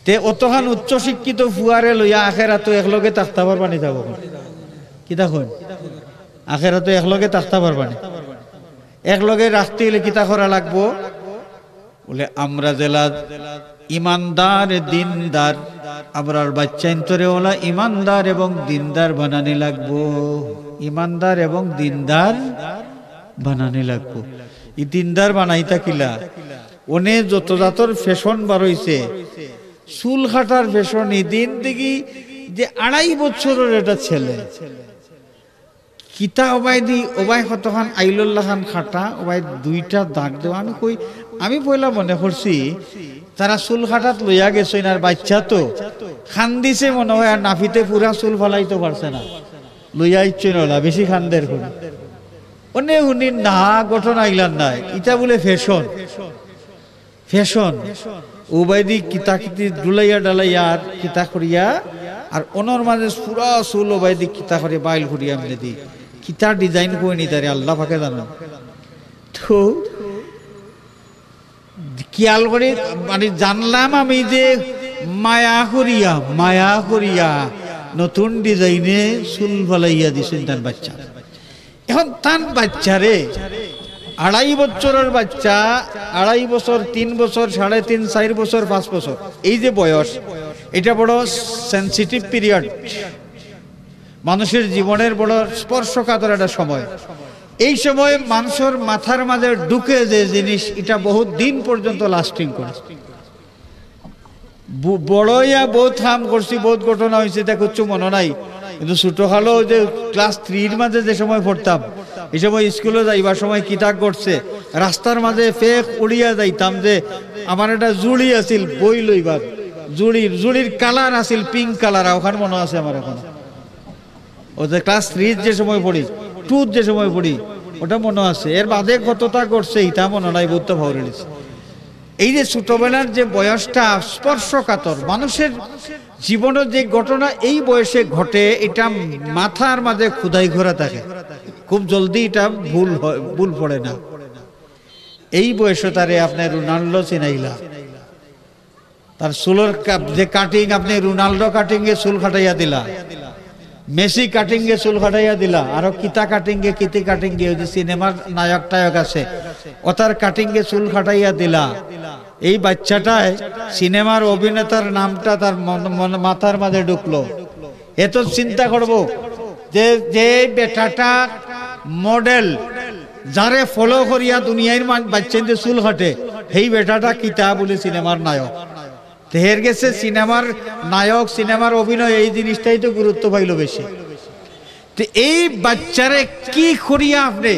তে অতখান উচ্চশিক্ষিত ফুয়ারে লইয়া আখেরাতো একলগে থাকতা পারবা নি? যাবো কিতা কইন? আখেরাতো একলগে থাকতা পারবা নি? একলগে রাখতে হইলে কিতা করা লাগবো? বলে, আমরা যেলা ইমানদার, দিনদার, আমরার বাচ্চাইন্তরে ওলা ইমানদার এবং দিনদার বানানি লাগবো। ইমানদার এবং দিনদার বানানি লাগবো। ই দিনদার বানাইতা কিলা? অনে যত জাতর ফ্যাশন বার হইছে, চুল কাটার ফ্যাশন, ই দিন দেখি যে আড়াই বছরের একটা ছেলে, কিতা ওবায়দি, ওবায় কতখান আইলর লাখান কাটা, ওবায় দুইটা দাগ দেওয়া। আমি কই, আমি পয়লা মনে করছি তারা চুল কাটাত লইয়া গেছইন, আর বাচ্চা তো কান্দিছে মনে হয়, আর নাফিতে পুরা চুল ফালাইতো পারছে না, লইয়া ইচ্ছে নলা বেশি কান্দের করি। অনে হুনি না, ঘটনা ইলান নাই, ইটা বুলে ফ্যাশন। ফ্যাশন। ওবায়দি কিতা কিতি ডুলাইয়া ডালাইয়া আর কিতা করিয়া, আর অনর মাঝে পুরা চুল ওবায়দি কিতা করিয়া বাইল করিয়া এমনে দি। কিতা ডিজাইন কইনি তারে আল্লাহ পাকে জানেন। তো খেয়াল করি, মানে, জানলাম আমি যে মায়া করিয়া, মায়া করিয়া নতুন ডিজাইনে চুল ফালাইয়া দিছইন তান বাচ্চা। এখন তান বাচ্চারে, আড়াই বছরের বাচ্চা, আড়াই বছর, তিন বছর, সাড়ে তিন, চার বছর, পাঁচ বছর, এই যে বয়স, এটা বড় সেনসিটিভ পিরিয়ড, মানুষের জীবনের বড় স্পর্শকাতর একটা সময়। এই সময় মানুষের মাথার মাঝে ঢুকে যে জিনিস, এটা বহুত দিন পর্যন্ত লাস্টিং করে। বু-, বড় হইয়া বহুত কাম করছি, বহুত ঘটনা হইছে, ইতা কিচ্ছু মনো নাই। কিন্তু ছোটকালো ওই যে ক্লাস থ্রির মাঝে যে সময় পড়তাম, এই সময় স্কুলো যাইবার সময় কিতা ঘটছে, রাস্তার মাঝে ফেক উড়িয়া যাইতাম যে আমার একটা জুড়ি আছিল বই লইবার, জুড়ির, জুড়ির কালার আছিল পিঙ্ক কালার, ওখান মনো আছে আমার এখন। ও যে ক্লাস থ্রির যে সময় পড়ি, টুর যে সময় পড়ি, ওটা মনো আছে। এর বাদে কতটা ঘটছে, ইটা মনো নাই, বহুত তো ভাউরে নিছে। এই যে ছোটবেলার যে বয়সটা স্পর্শকাতর, মানুষের জীবনের যে ঘটনা এই বয়সে ঘটে, এটা মাথার মাঝে খোদাই করা থাকে, খুব জলদি এটা ভুল হয়, ভুল পড়ে না। এই বয়সে তারে আপনি রোনাল্ডো চিনাইলা, তার চুলর কা-, যে কাটিং, আপনি রোনাল্ডো কাটিং এ চুল কাটাইয়া দিলা, মেসি কাটিং এ চুল কাটাইয়া দিলা, আরো কিতা কাটিং এ, কিতি কাটিং এ, ওই যে সিনেমার নায়ক টায়ক আছে, ওতার কাটিং এ চুল কাটাইয়া দিলা। এই বাচ্চাটায় সিনেমার অভিনেতার নামটা তার মন-, মন-, মাথার মাঝে ঢুকলো। এত চিন্তা করবো যে, যে বেটাটা মডেল, যারে ফলো করিয়া দুনিয়ার মান-, বাচ্চাইন্তে চুল কাটে, সেই বেটাটা কিতা বলে সিনেমার নায়ক। তে হের গেছে সিনেমার নায়ক, সিনেমার অভিনয়, এই জিনিসটাই তো গুরুত্ব পাইলো বেশি। তে এই বাচ্চারে কি করিয়া আপনি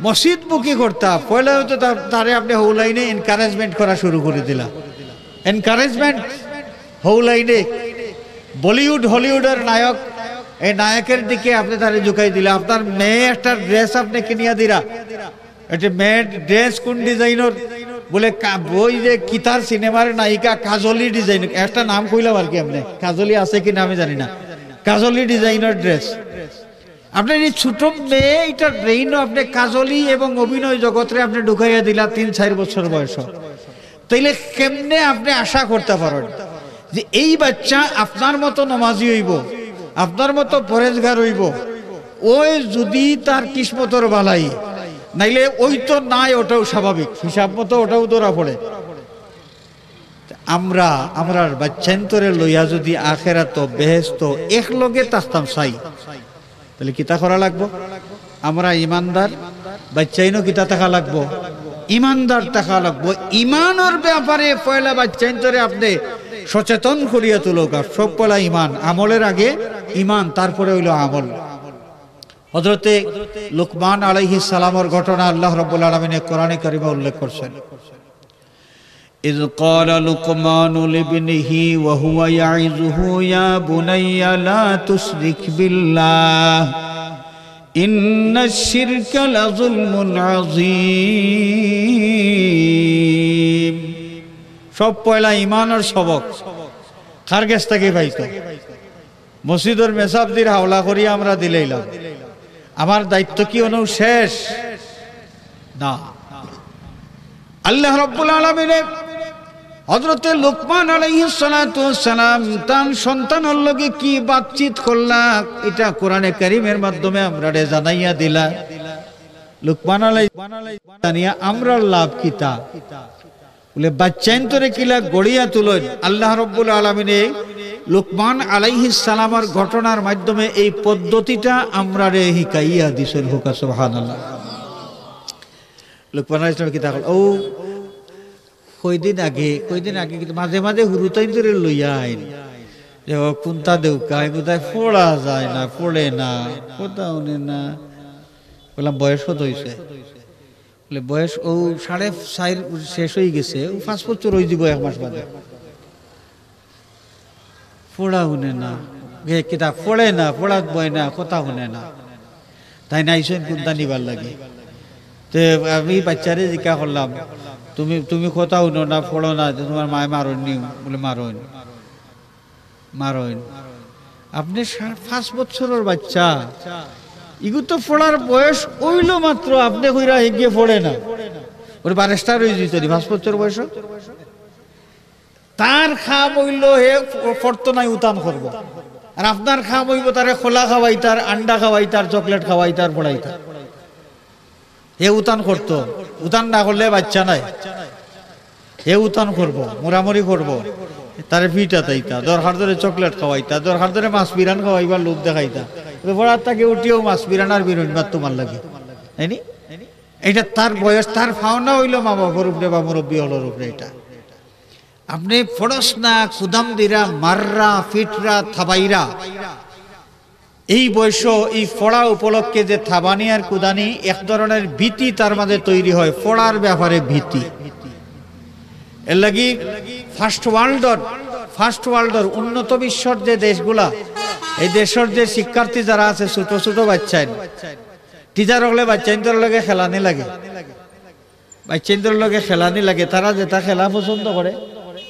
মসজিদমুখী করতা? পয়লা হয়তো তা-, তারে আপনি হৌলাইনে এনকারেজমেন্ট করা শুরু করে দিলা। এনকারেজমেন্ট হৌলাইনে বলিউড হলিউডের নায়ক, এই নায়কের দিকে আপনি তারে ঝুঁকাই দিলা। আপনার মেয়ে একটা ড্রেস আপনি কিনিয়া দিলা, একটা মেয়ের ড্রেস কোন ডিজাইনর? বলে কা-, ওই যে কিতার সিনেমার নায়িকা কাজলি ডিজাইন, একটা নাম কইলাম আর কি, আপনি কাজলি আছে কি না আমি জানি না, কাজলি ডিজাইনর ড্রেস। আপনার এই ছোট মেয়ে, এটা ব্রেইনও আপনি কাজলি এবং অভিনয় জগতরে আপনি ঢুকাইয়া দিলা তিন চার বছর বয়স, তাইলে কেমনে আপনি আশা করতে পারেন যে এই বাচ্চা আপনার মতো নমাজি অইবো, আপনার মতো পরেজগার অইবো, অউ যুদি তার কিসমতর বালাই, নাইলে অউ তো নাই, অটাও স্বাভাবিক, হিসাব মতো অটাও ধরা পড়ে। আমরা, আমরার বাচ্চাইন্তরে লইয়া যুদি আখেরাতো বেহেস্তো একলগে থাকতাম চাই, তাইলে কিতা করা লাগবো? আমরা ইমানদার, বাচ্চাইনও কিতা থাকা লাগবো? ইমানদার থাকা লাগবো। ইমানর ব্যাপারে পয়লা বাচ্চাইন্তরে আপনে সচেতন করিয়া তুলউক্কা। আর সব পয়লা ইমান, আমলর আগে ইমান, তারপরে অইলো আমল। হযরতে লুকমান আলাইহিস সালামর ঘটনা আল্লাহ রাব্বুল আলামিনে কোরআনে কারিমে উল্লেখ করছেন। إذ قال لقمان لابنه وهو يعظه يا بني لا تشرك بالله إن الشرك لظلم عظيم। সব পয়লা ইমানর সবক কার গেছ থাকি পাইতো? মসজিদর মেসাবদির হাওলা করি আমরা দিলাইলাম। আমার দায়িত্ব কি অনো শেষ? না। আল্লাহ রাব্বুল আলামিনে হযরতে লুকমান আলাইহিস সালাতু ওয়াস সালাম তান সন্তানর লগে কি বাতচিত করলা, ইটা কোরআনে কারীমের মাধ্যমে আমরারে জানাইয়া দিলা। লুকমান আলাইহিস সালাম জানিয়া আমরার লাভ কিতা? বলে, বাচ্চাইন্তরে কিলা গড়িয়া তুলইন। আল্লাহ রাব্বুল আলামিনে লুকমান আলাইহিস সালামর ঘটনার মাধ্যমে এই পদ্ধতিটা আমরারে হিকাইয়া দিছইন। কউক্কা সুবহানাল্লাহ। লুকমান আলাইহিস সালাম কিতা কইলা? ও কয়দিন আগে, কয়দিন আগে কিন্তু মাঝে মাঝে হুরুতাইন্তরে লইয়া আইন। যে, "ও কুন্তা দেউক্কা, বোধহয় পড়া যায় না, পড়ে না, কথা হুনে না।" বললাম, "বয়স কত অইছে?" বলে, "বয়স অউ সাড়ে চাইর শেষ অইগেছে, অউ পাঁচ বছর অইযিবো এক মাস বাদে। পড়া হুনে না, এ কিতা পড়ে না, পড়াত বয় না, কথা হুনে না।" তাইন আইছইন কুন্তা নিবার লাগি। তে আমি বাচ্চারে জিকা করলাম, "তুমি, তুমি কথা হুনো না, পড়ো না, তে তুমার মায়ে মারইন নি?" বলে, "মারইন।" মারইন। আপনে সা-, পাঁচ বছরর বাচ্চা, ইগু তো পড়ার বয়স অইলো মাত্র, আপনে কইরা হিগিয়ে পড়ে না। ওরে বারেস্টার অইযিতো নি পাঁচ বছর বয়স। তার কাম অইলো হে প-, পড়তো নায়, উতান করবো। আর আপনার কাম অইবো তারে কলা খাওয়াইতার, আন্ডা খাওয়াইতার, চকলেট খাওয়াইতার, পড়াইতার। হে উতান করতো, উতান না করলে বাচ্চা নায়। হে উতান করবো, মুরামুরি করবো, তারে পিটাইতা, দরকার ধরে চকলেট খাওয়াইতা, দরকার ধরে মাছ বিরান খাওয়াইবার লোভ দেখাইতা। বলে, "পড়ার থাকি উঠিয়াউ মাছ বিরান আর বিরইন ভাত তুমার লাগি।" তাই নি? ইটা তার বয়স, তার পাওনা অইলো মা বাপর উপরে বা মুরব্বি অকলর উপরে। ইটা আপনে পড়স না, কুদাম দিরা, মাররা, পিটরা, থাবাইরা, এই বয়সো এই পড়া উপলক্ষে যে থাবানি আর কুদানি, এক ধরনের ভীতি তার মাঝে তৈরি হয়, পড়ার ব্যাপারে ভীতি। এর লাগি ফার্স্ট ওয়ার্ল্ডর, ফার্স্ট ওয়ার্ল্ডর উন্নত বিশ্বর যে দেশগুলা, এই দেশর যে শিক্ষার্থী যারা আছে, ছোট ছোট বাচ্চাইন, টিচার অকলে বাচ্চাইন্তর লগে খেলানি লাগে। বাচ্চাইন্তর লগে খেলানি লাগে, তারা যেটা খেলা পছন্দ করে,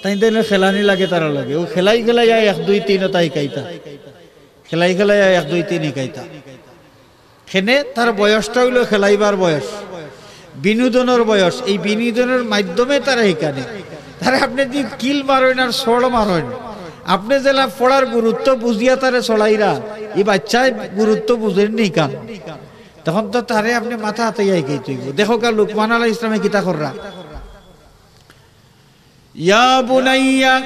তাইন তাইন খেলানি লাগে তারার লগে। অউ খেলাই খেলাই আয় এক দুই তিন ওটা হিকাইতা, খেলাই খেলাই আয় এক দুই তিন হিকাইতা। কেনে তার বয়সটা অইলো খেলাইবার বয়স, বিনোদনর বয়স। এই বিনোদনর মাধ্যমে তারা হিকানি। তারে আপনে যদি কিল মারইন আর চড় মারইন, আপনে যেলা পড়ার গুরুত্ব বুঝিয়া তারে চড়াইরা, ই বাচ্চায় গুরুত্ব বুঝইন নি কান। তখন তো তারে আপনে মাথা আতাইয়া হিকাইতে অইবো। দেখউক্কা লুকমান আলাইহিস সালামে কিতা কররা। ইয়া বুনাইয়া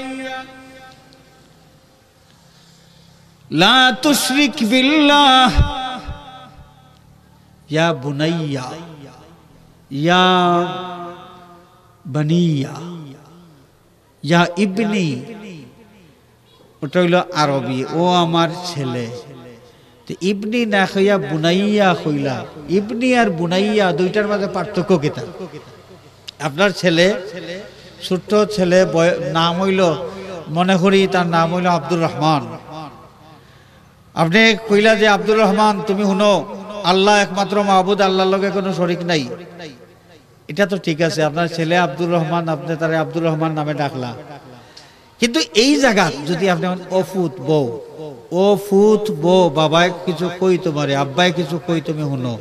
লা তুশরিক বিল্লাহ। ইয়া বুনাইয়া, ইয়া বানিয়া, ইয়া ইবনি, ওটা অইলো আরবি, ও আমার ছেলে। তে ইবনি না কইয়া বুনাইয়া কইলা। ইবনি আর বুনাইয়া দুইটার মাঝে পার্থক্য কিতা? আপনার ছেলে, ছোট্ট ছেলে, বয়-, নাম অইলো, মনে করি তার নাম অইলো আব্দুর রহমান। আপনে কইলা যে, "আব্দুর রহমান, তুমি হুনো, আল্লাহ একমাত্র মাবুদ, আল্লাহর লগে কুনু শরিক নাই।" ইটা তো ঠিক আছে, আপনার ছেলে আব্দুর রহমান, আপনে তারে আব্দুর রহমান নামে ডাকলা। কিন্তু এই জাগাত যদি আপনে কইন, "ও ফুত বউ, ও ফুত বউ, বাবায় কিছু কই তুমারে, আব্বায় কিছু কই, তুমি হুনো।"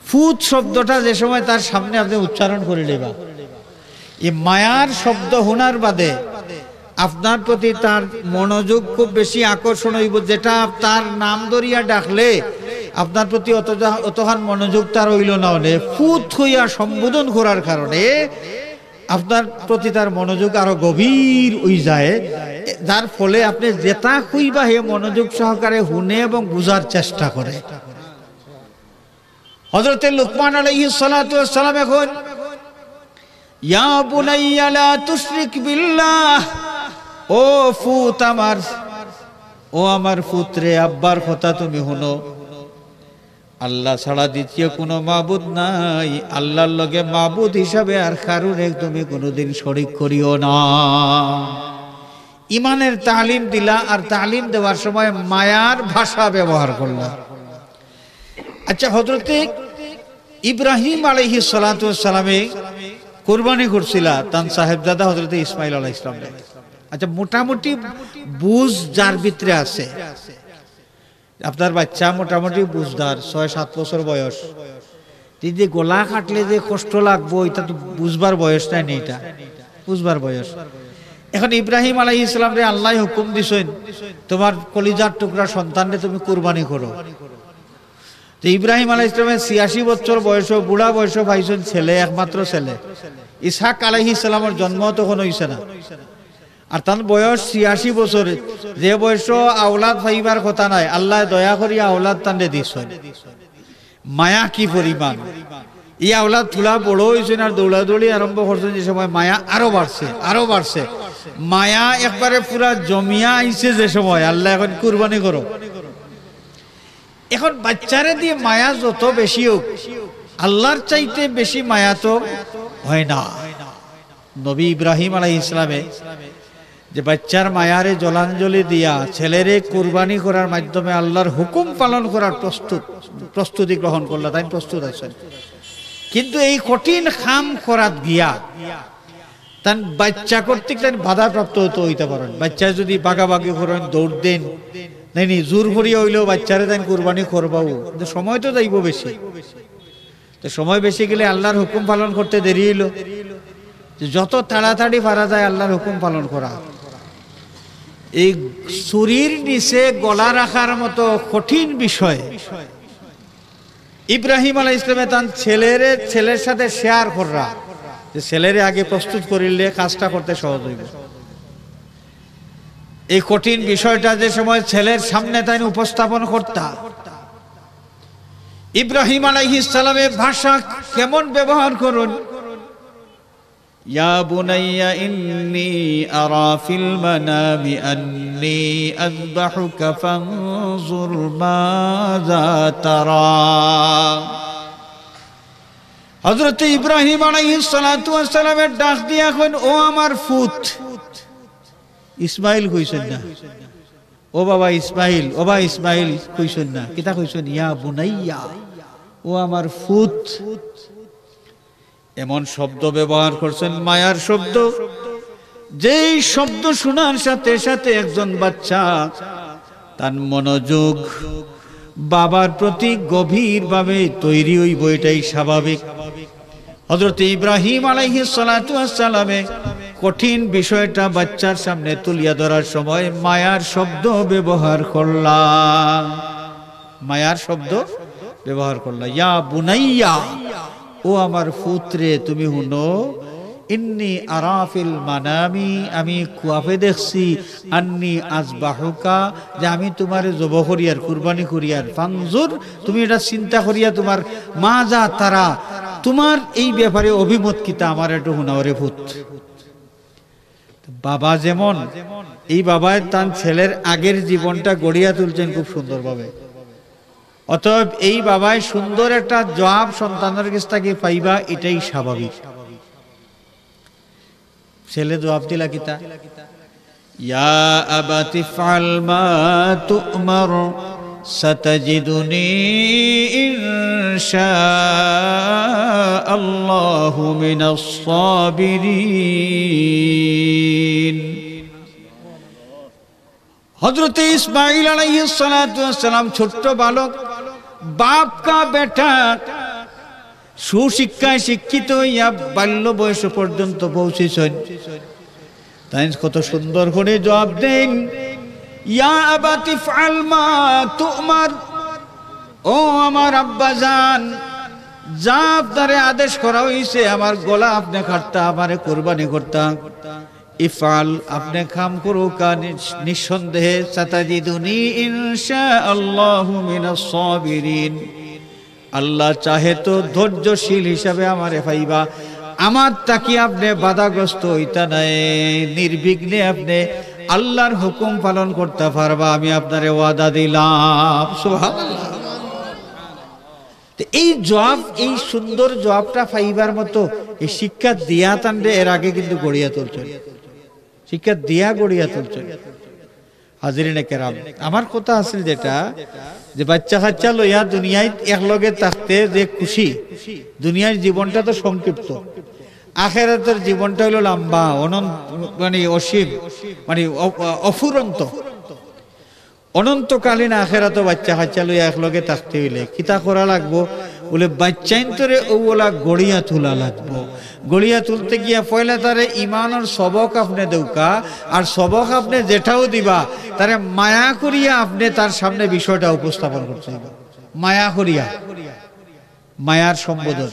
ফুত শব্দটা যে সময় তার সামনে আপনে উচ্চারণ করিলিবা, ই মায়ার শব্দ হুনার বাদে আপনার প্রতি তার মনোযোগ খুব বেশি আকর্ষণ অইবো, যেটা তার নাম ধরিয়া ডাকলে আপনার প্রতি অতজা-, অতখান মনোযোগ তার অইলো না, অনে ফুত কইয়া সম্বোধন করার কারণে আপনার প্রতি তার মনোযোগ আরো গভীর অইযায়, যার ফলে আপনে যেটা কইবা হে মনোযোগ সহকারে হুনে এবং বুঝার চেষ্টা করে। হযরতে লুকমান আলাইহিস সালাতু ওয়াস সালামে কইন, "ইয়া বুনাইয়া লা তুশরিক বিল্লাহ, ও ফুত আমার, ও আমার ফুতরে, আব্বার কথা তুমি হুনো, আল্লাহ ছাড়া দ্বিতীয় কুনু মাবুদ নাই, আল্লাহর লগে মাবুদ হিসাবে আর কারুরে তুমি কুনুদিন শরিক করিও না।" ইমানের তালিম দিলা, আর তালিম দেওয়ার সময় মায়ার ভাষা ব্যবহার করলা। আচ্ছা, হযরতে ইব্রাহিম আলাইহিস সালাতু ওয়াস সালামে কুরবানি করছিলা তান সাহেবজাদা হযরতে ইসমাইল আলাইহিস সালামরে। আচ্ছা, মোটামুটি বুঝ যার ভিতরে আছে, আপনার বাচ্চা মোটামুটি বুঝদার, ছয় সাত বছর বয়স, তে যে গলা কাটলে যে কষ্ট লাগবো, ইটা তো বুঝবার বয়স নায় নি, ইটা বুঝবার বয়স। এখন ইব্রাহিম আলাইহিস সালামরে আল্লায় হুকুম দিছইন, "তুমার কলিজার টুকরা সন্তানরে তুমি কুরবানি করো।" তো ইব্রাহিম আলাইহিস সালামে ছিয়াশি বছর বয়স, বুড়া বয়স পাইছইন ছেলে, একমাত্র ছেলে। ইসহাক আলাইহিস সালামর জন্ম তখন অইছে না। আর তান বয়স ছিয়াশি বছর, যে বয়স আওলাদ পাইবার কথা নায়, আল্লায় দয়া করিয়া আওলাদ তানরে দিছইন। মায়া কি পরিমাণ! ই আওলাদ থুড়া বড় অইছইন আর দৌড়াদৌড়ি আরম্ভ করছইন যে সময়, মায়া আরো বাড়ছে, আরো বাড়ছে। মায়া একবারে পুরা জমিয়া আইছে যে সময়, আল্লায় কইন, "কুরবানি করো।" এখন বাচ্চারে দি মায়া যত বেশি অউক, আল্লাহর চাইতে বেশি মায়া তো হয় না। নবী ইব্রাহিম আলাইহিস সালামে যে বাচ্চার মায়ারে জলাঞ্জলি দিয়া ছেলেরে কুরবানি করার মাধ্যমে আল্লাহর হুকুম পালন করার প্রস্তুত, প্রস্তুতি গ্রহণ করলা, তাইন প্রস্তুত আছইন। কিন্তু এই কঠিন কাম করাত গিয়া তান বাচ্চা কর্তৃক তাইন বাধাপ্রাপ্ত অইতা পারইন। বাচ্চায় যুদি বাগাবাগি করইন, দৌড় দেইন, নায় নি, জোর করিয়া অইলেও বাচ্চারে তাইন কুরবানি করবাউ, কিন্তু সময় তো যাইবো বেশি। তো সময় বেশি গেলে আল্লাহর হুকুম পালন করতে দেরি অইলো। তো যত তাড়াতাড়ি পারা যায় আল্লাহর হুকুম পালন করা। এই ছুরির নিচে গলা রাখার মতো কঠিন বিষয় ইব্রাহিম আলাইহিস সালামে তান ছেলেরে, ছেলের সাথে share কররা, যে ছেলেরে আগে প্রস্তুত করিলে কাজটা করতে সহজ অইবো। এই কঠিন বিষয়টা যে সময় ছেলের সামনে তাইন উপস্থাপন করতা, ইব্রাহিম আলাইহিস সালামে ভাষা কেমন ব্যবহার করইন? "ইয়া বুনাইয়া ইন্নী আরা ফিল মানামি আন্নী আযবাহুকা ফানজুর মাযা তারা।" হযরতে ইব্রাহিম আলাইহিস সালাতু ওয়াস সালামে ডাক দিয়া কইন, "ও আমার ফুত।" ইসমাইল কইছইন না, "ও বাবা ইসমাইল, ও বা ইসমাইল" কইছইন না, কিতা কইছইন? "ইয়া বুনাইয়া, ও আমার ফুত।" এমন শব্দ ব্যবহার করছইন, মায়ার শব্দ, যেই শব্দ শোনার সাথে সাথে একজন বাচ্চা তার মনোযোগ বাবার প্রতি গভীরভাবে তৈরি অইবো, এটাই স্বাভাবিক। হযরতে ইব্রাহিম আলাইহিস সালাতু ওয়াস সালামে কঠিন বিষয়টা বাচ্চার সামনে তুলিয়া ধরার সময় মায়ার শব্দ ব্যবহার করলা, মায়ার শব্দ ব্যবহার করলা। "ইয়া বুনাইয়া, ও আমার ফুতরে, তুমি হুনো, ইন্নী আরা ফিল মানামি, আমি খুয়াবে দেখছি, আন্নী আযবাহুকা, যে আমি তুমারে জবো করিয়ার, কুরবানি করিয়ার, ফানজুর, তুমি এটা চিন্তা করিয়া তুমার মাযা তারা, তুমার এই ব্যাপারে অভিমত কিতা, আমারে একটু হুনাও রে ফুত।" বাবা যেমন, এই বাবায় তান ছেলের আগের জীবনটা গড়িয়া তুলছইন খুব সুন্দরভাবে। অতএব এই বাবায় সুন্দর একটা জবাব সন্তানর গেছ থাকি পাইবা, এটাই স্বাভাবিক। ছেলে জবাব দিলা কিতা? "ইয়া আবাতি ইফআল মা তু'মার, সাতাজিদুনি ইনশাআল্লাহু মিনাস সাবিরিন।" হযরতে ইসমাইল আলাইহিস সালাতু ওয়াস সালাম ছোট্ট বালক, বাপ কা বেটা, সুশিক্ষায় শিক্ষিত অইয়া বাল্য বয়স পর্যন্ত পৌঁছিছইন। তাইন কত সুন্দর করি জবাব দেইন, "ইয়া আবাতি ইফআল মা তু'মার।" ও আমার আব্বাজান, যা আপনারে আদেশ করা অইছে, আমার গলা আপনে কাটতা, আমারে কুরবানি করতা। ইফআল, আপনে কাম করউক্কা, নিঃ-, নিঃসন্দেহে, সাতাজিদুনি ইনশাআল্লাহু মিনাস সাবিরিন। আল্লাহ চাহে তো ধৈর্যশীল হিসাবে আমারে পাইবা। আমার থাকি আপনে বাধাগ্রস্ত অইতা নায়, নির্বিঘ্নে আপনে আল্লাহর হুকুম পালন করতা পারবা, আমি আপনারে ওয়াদা দিলাম। সুবহানাল্লাহ। তো এই জবাব, এই সুন্দর জবাবটা পাইবার মতো এই শিক্ষা দিয়া তানরে এর আগে কিন্তু গড়িয়া তুলছইন, শিক্ষা দিয়া গড়িয়া তুলছইন। হাজিরিনে কেরাম, আমার কথা আছিল যেটা, যে বাচ্চা কাচ্চা লইয়া দুনিয়াত একলগে থাকতে যে খুশি, দুনিয়ার জীবনটা তো সংক্ষিপ্ত, আখেরাতের জীবনটা অইলো লম্বা, অনন্ত, মানে অসীম, মানে অ-, অফুরন্ত, অনন্তকালীন আখেরাতো বাচ্চা কাচ্চা লইয়া একলগে থাকতে অইলে কিতা করা লাগবো? বলে, বাচ্চাইন্তরে অউলা গড়িয়া তুলা লাগবো। গড়িয়া তুলতে গিয়া পয়লা তারে ইমানর সবক আপনে দেউক্কা, আর সবক আপনে যেটাও দিবা, তারে মায়া করিয়া আপনে তার সামনে বিষয়টা উপস্থাপন করতে অইবো। মায়া করিয়া, মায়ার সম্বোধন।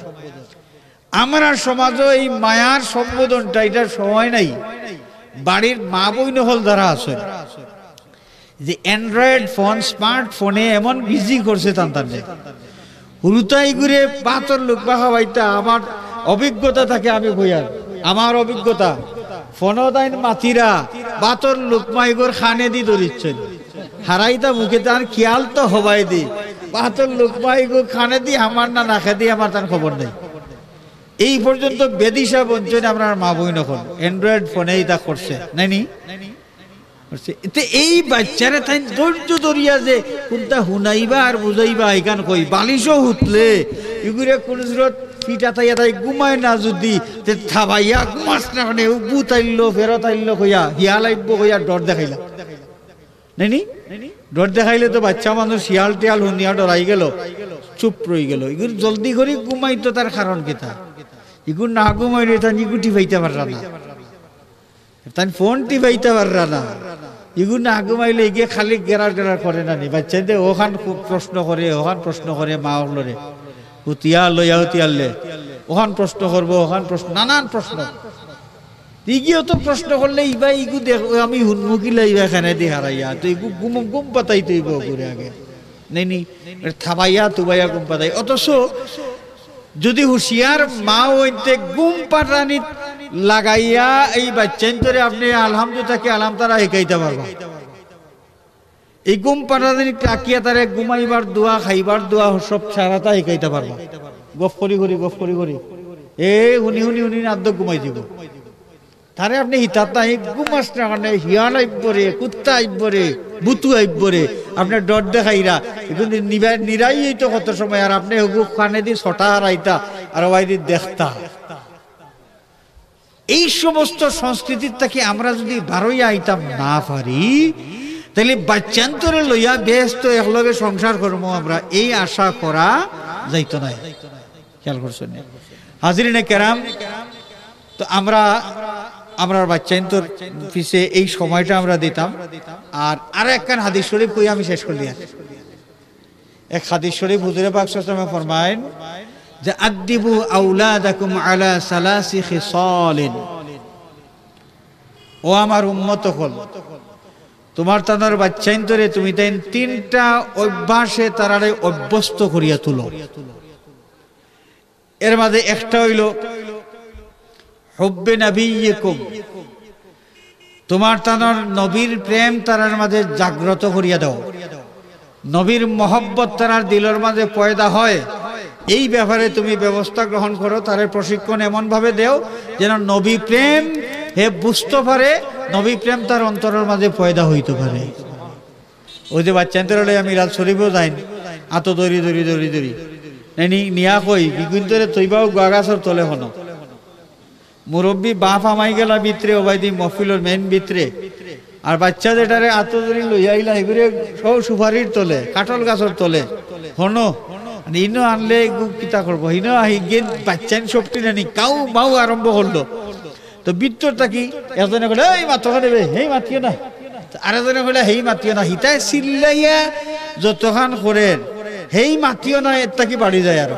আমরার সমাজো এই মায়ার সম্বোধনটা, ইটার সময় নাই। বাড়ির মা বইন অকল যারা আছইন, যে Android ফোন, স্মার্টফোনে এমন বিজি করছে তান তানরে। হুরুতাইগুরে ভাতর লুকমা খাওয়াইতা, আমার অভিজ্ঞতা থাকি আমি কইয়ার, আমার অভিজ্ঞতা। ফোনো তাইন মাতিরা, ভাতর লুকমা ইগুর কানেদি ধরিচ্ছইন। হারাইতা মুখে তার খিয়াল তো হবায়দি। ভাতর লুকমা ইগু কানেদি আমার না নাকেদি আমার তান খবর নাই। এই পর্যন্ত বেদিশা বনছইন আমরার মা বইন অকল। Android ফোনে ইতা করছে, নায়নি? করছে। তে এই বাচ্চারে তাইন ধৈর্য ধরিয়া যে কুনটা হুনাইবা আর বুঝাইবা, ইখান কই, বালিশো হুতলে, ইগুরে কুনু সুরত ফিটা তাইয়া তাই ঘুমায় না যুদি, তে থাবাইয়া ঘুমাস না কেনে, ও ভূত আইলো, ফেরত আইলো কইয়া, হিয়াল আইবো কইয়া ডর দেখাইলা। নায়নি? ডর দেখাইলে তো বাচ্চা মানুষ হিয়াল টিয়াল হুনিয়া ডরাই গেলো, চুপ রই গেলো। ইগুর জলদি করি ঘুমাইতো, তার কারণ কিতা? ইগু না ঘুমাইলে তাইন ইগু টিপাইতা পাররা না। তাইন ফোন টিপাইতা পাররা না। ইগু না ঘুমাইলে ইগে খালি গেরার গেরার করে না নি? বাচ্চাইন্তে অখান খুব প্রশ্ন করে, অখান প্রশ্ন করে মা অকলরে। হুতিয়া লইয়া হুতিয়ারলে। অখান প্রশ্ন করবো, অখান প্রশ্ন, নানান প্রশ্ন। ইগিও তো প্রশ্ন করলে ইবা ইগু দেখ, আমি হুনমু কিলা ইবা কানেদি হারাইয়া। তো ইগু ঘুম, ঘুম পাতাইতে অইবো অগুরে আগে। নায়নি? এর থাবাইয়া তুবাইয়া ঘুম পাতাই। অথচ যুদি হুঁশিয়ার মা অইন্তে ঘুম পাড়ানিত লাগাইয়া এই বাচ্চাইন্তরে আপনে আলহামদু থাকি আলাম তারা হিকাইতা পারবা। এই ঘুম পাড়ানিত রাখিয়া তারে ঘুমাইবার দোয়া, খাইবার দোয়া, সব সারাটা হিকাইতা পারবা। গফ করি করি, গফ করি করি। এ হুনি হুনি হুনি নাদ্দ ঘুমাই দিবো। তারে আপনে হিতাত নাই, ঘুমাস না কেনে, হিয়াল আইবো রে, কুত্তা আইবো রে, ভূতু আইবো রে, আপনে ডর দেখাইরা। ইগুরে নিবা-, নিরাই অইতো কত সময়, আর আপনে হুগু কানেদি ছটা হারাইতা, আর ওয়াইদি দেখতা। এই সমস্ত সংস্কৃতির থাকি আমরা যুদি বারইয়া আইতাম না পারি, তাইলে বাচ্চাইন্তরে লইয়া বেহেস্তো একলগে সংসার করমু আমরা, এই আশা করা যাইতো নায়। খেয়াল করছইন নি? হাজিরিনে কেরাম, তো আমরা, আমরার বাচ্চাইন্তর পিছে এই সময়টা আমরা দিতাম। আর আরো একখান হাদিস শরীফ কই আমি শেষ করি আর। এক হাদিস শরীফ হুজুরে পাক সাল্লাল্লাহু আলাইহি ওয়াসাল্লামে ফরমাইন যে, "আদ্দিবু আওলাদাকুম আলা সালাসি খিসালিন।" ও আমার উম্মত অকল, তুমার তানর বাচ্চাইন্তরে তুমি তাইন তিনটা অভ্যাসে তারারে অভ্যস্ত করিয়া তুলো। এর মাঝে একটা অইলো হুব্বে নবিয়্যিকুম, তুমার তানর নবীর প্রেম তারার মাঝে জাগ্রত করিয়া দেও, নবীর মহব্বত তারার দিলর মাঝে পয়দা হয়, এই ব্যাপারে তুমি ব্যবস্থা গ্রহণ করো, তারে প্রশিক্ষণ এমনভাবে দেও যেন নবী প্রেম হে বুঝতো পারে, নবী প্রেম তার অন্তরর মাঝে পয়দা হইতো পারে। ওই যে বাচ্চাইন্তরে লইয়া মিলাদ শরীফো যাইন, আতো ধরি ধরি ধরি ধরি। নায়নি, নিয়া কই, ইগুইন্তরে থইবাও গুয়া গাছর তলে হনো। মুরব্বি বাপ হামাই গেলা ভিতরে, ওবায়দি মহফিলর মেইন ভিতরে। আর বাচ্চা যেটারে আতো ধরি লইয়া আইলা, ইগুরে সব সুপারির তলে, কাঠল গাছর তলে। হনো, মানে ইনো আনলে ইগু কিতা করবো? ইনো আহি গেন বাচ্চাইন সবটি নানি, কাউ মাউ আরম্ভ করলো। তো ভিতর থাকি একজনে কইলে, "এই মাতো কেনে বে, হেই মাতিও না।" আরেকজনে কইলে, "হেই মাতিও না।" হিতায় চিল্লাইয়া যতখান করের, "হেই মাতিও না", এর থাকি বাড়ি যায় আরো।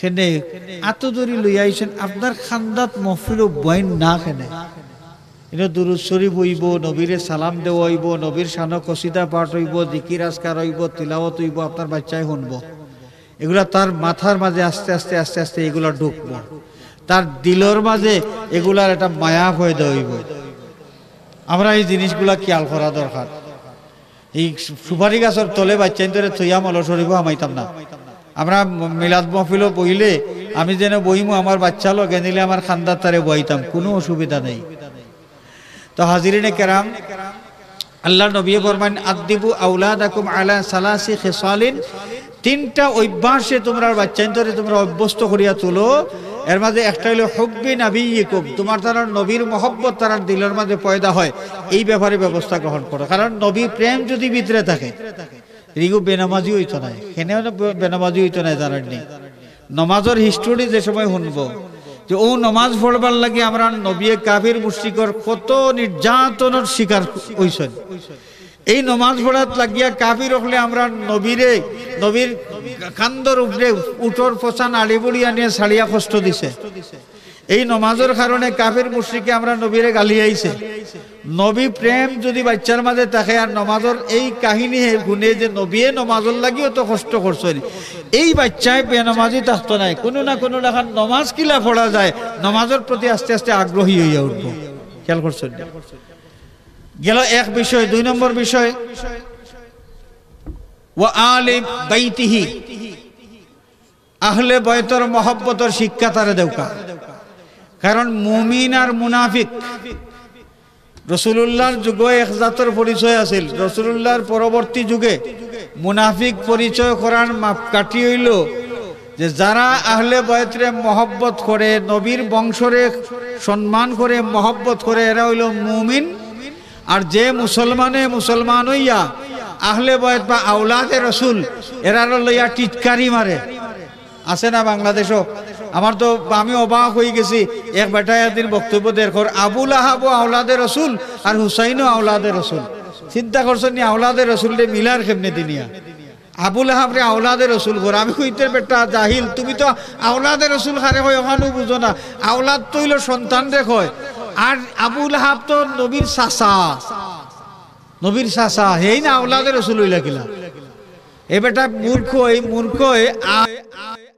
কেনে আতো ধরি লইয়া আইছেন, আপনার খান্দাত মহফিলো বইন না কেনে? ইনো দুরুদ শরীফ অইবো, নবীরে সালাম দেওয়া অইবো, নবীর শানো কসিদা পাঠ অইবো, জিকির আজকার অইবো, তিলাওয়াত অইবো, আপনার বাচ্চায় হুনবো। এগুলা তার মাথার মাঝে আস্তে আস্তে, আস্তে আস্তে এগুলা ঢুকবো, তার দিলর মাঝে এগুলার একটা মায়া পয়দা অইবো। আমরা এই জিনিসগুলা খেয়াল করা দরকার। এই সুপারি গাছর তলে বাচ্চাইন্তরে থইয়া মলো শরীফও হামাইতাম না। আমরা মিলাদ মহফিলো বইলে আমি যেন বইমু, আমার বাচ্চা লগে নিলে আমার খান্দাত তারে বইতাম, কোনো অসুবিধা নেই। তো হাজিরিনে কেরাম, আল্লাহর নবী ফরমাইন, "আদ্দিবু আওলাদাকুম আলা সালাসি খিসালিন", তিনটা অভ্যাসে তোমরা বাচ্চাইন্তরে তোমরা অভ্যস্ত করিয়া তুলো। এর মাঝে একটা হইলো হুব্বি নাবিয়্যিকুম, তোমার তারার নবীর মহব্বত তারার দিলর মাঝে পয়দা হয়, এই ব্যাপারে ব্যবস্থা গ্রহণ করো। কারণ নবী প্রেম যদি ভিতরে থাকে, রিগু বেনামাজি হইতো নায়, কেনে বেনামাজি হইতো নায় জানেননি? নমাজর হিস্টোরি যে সময় হুনবো, যে ও নমাজ পড়বার লাগি আমরা নবিয়ে কাফির মুশরিকর কত নির্যাতনর শিকার হইছেন। এই নমাজ পড়াত লাগিয়া কাফির অকলে আমরা নবীরে, নবীর কান্দর উপরে উটর পচা নাড়ি বুড়ি আনিয়া ছাড়িয়া কষ্ট দিছে। এই নমাজর কারণে কাফির মুশরিকে আমরা নবীরে গালি আইছে। নবী প্রেম যদি বাচ্চার মাঝে থাকে আর নমাজর এই কাহিনী হে হুনে যে নবিয়ে নমাজর লাগিও তো কষ্ট করছেন, এই বাচ্চায় বেনমাজি থাকতো নাই, কোনো না কোনো লেখার নমাজ কিলা পড়া যায়, নমাজর প্রতি আস্তে আস্তে আগ্রহী হইয়া উঠবো। খেয়াল করছেন? গেল এক বিষয়। দুই নম্বর বিষয়, ওয়া আলি বাইতিহি, আহলে বয়তর মহব্বতর শিক্ষা তারে দেউকা। কারণ মুমিন আর মুনাফিক, রসুলুল্লাহর যুগে এক জাতর পরিচয় আছিল, রসুলুল্লাহর পরবর্তী যুগে মুনাফিক পরিচয় করার মাপকাঠি হইল যে যারা আহলে বয়তরে মহব্বত করে, নবীর বংশরে সম্মান করে, মহব্বত করে, এরা হইল মুমিন। আর যে মুসলমানে মুসলমান হইয়া আহলে বয়ত বা আওলাদে রসুল এরারে লইয়া টিটকারি মারে, আছে না বাংলাদেশও? আমার তো, আমি অবাক হয়ে গেছি। এক বেটায় একদিন বক্তব্য দের কর, "আবু লাহাবও আওলাদে রসুল আর হুসাইনও আওলাদে রসুল।" চিন্তা করছেন নি, আওলাদে রসুলরে মিলার কেমনে দিনিয়া? আবু লাহাবরে আওলাদে রসুল কর। আমি কইতে, "বেটা জাহিল, তুমি তো আওলাদে রসুল কারে কয় ওখানেও বুঝো না। আওলাদ তো হইল সন্তানরে কয়, আর আবু লাহাব তো নবীর চাচা, নবীর চাচা, হেই না আওলাদে রসুল হইলা কিলা?" এ বেটা মূর্খ, এই মূর্খ, এ আ-,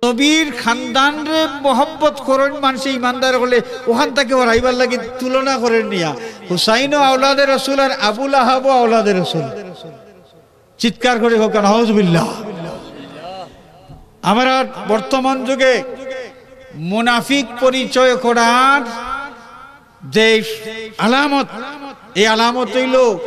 নবীর খানদানরে মহব্বত করইন মানষে ইমানদার অকলে, ওখান থাকি হরাইবার লাগি তুলনা করইন নিয়া। হুসাইনও আওলাদে রসুল আর আবু লাহাবও আওলাদে রসুল। চিৎকার করি কউক্কা, নাউজুবিল্লাহ। আমরা বর্তমান যুগে মুনাফিক পরিচয় করার যে আলামত, এই আলামত হইল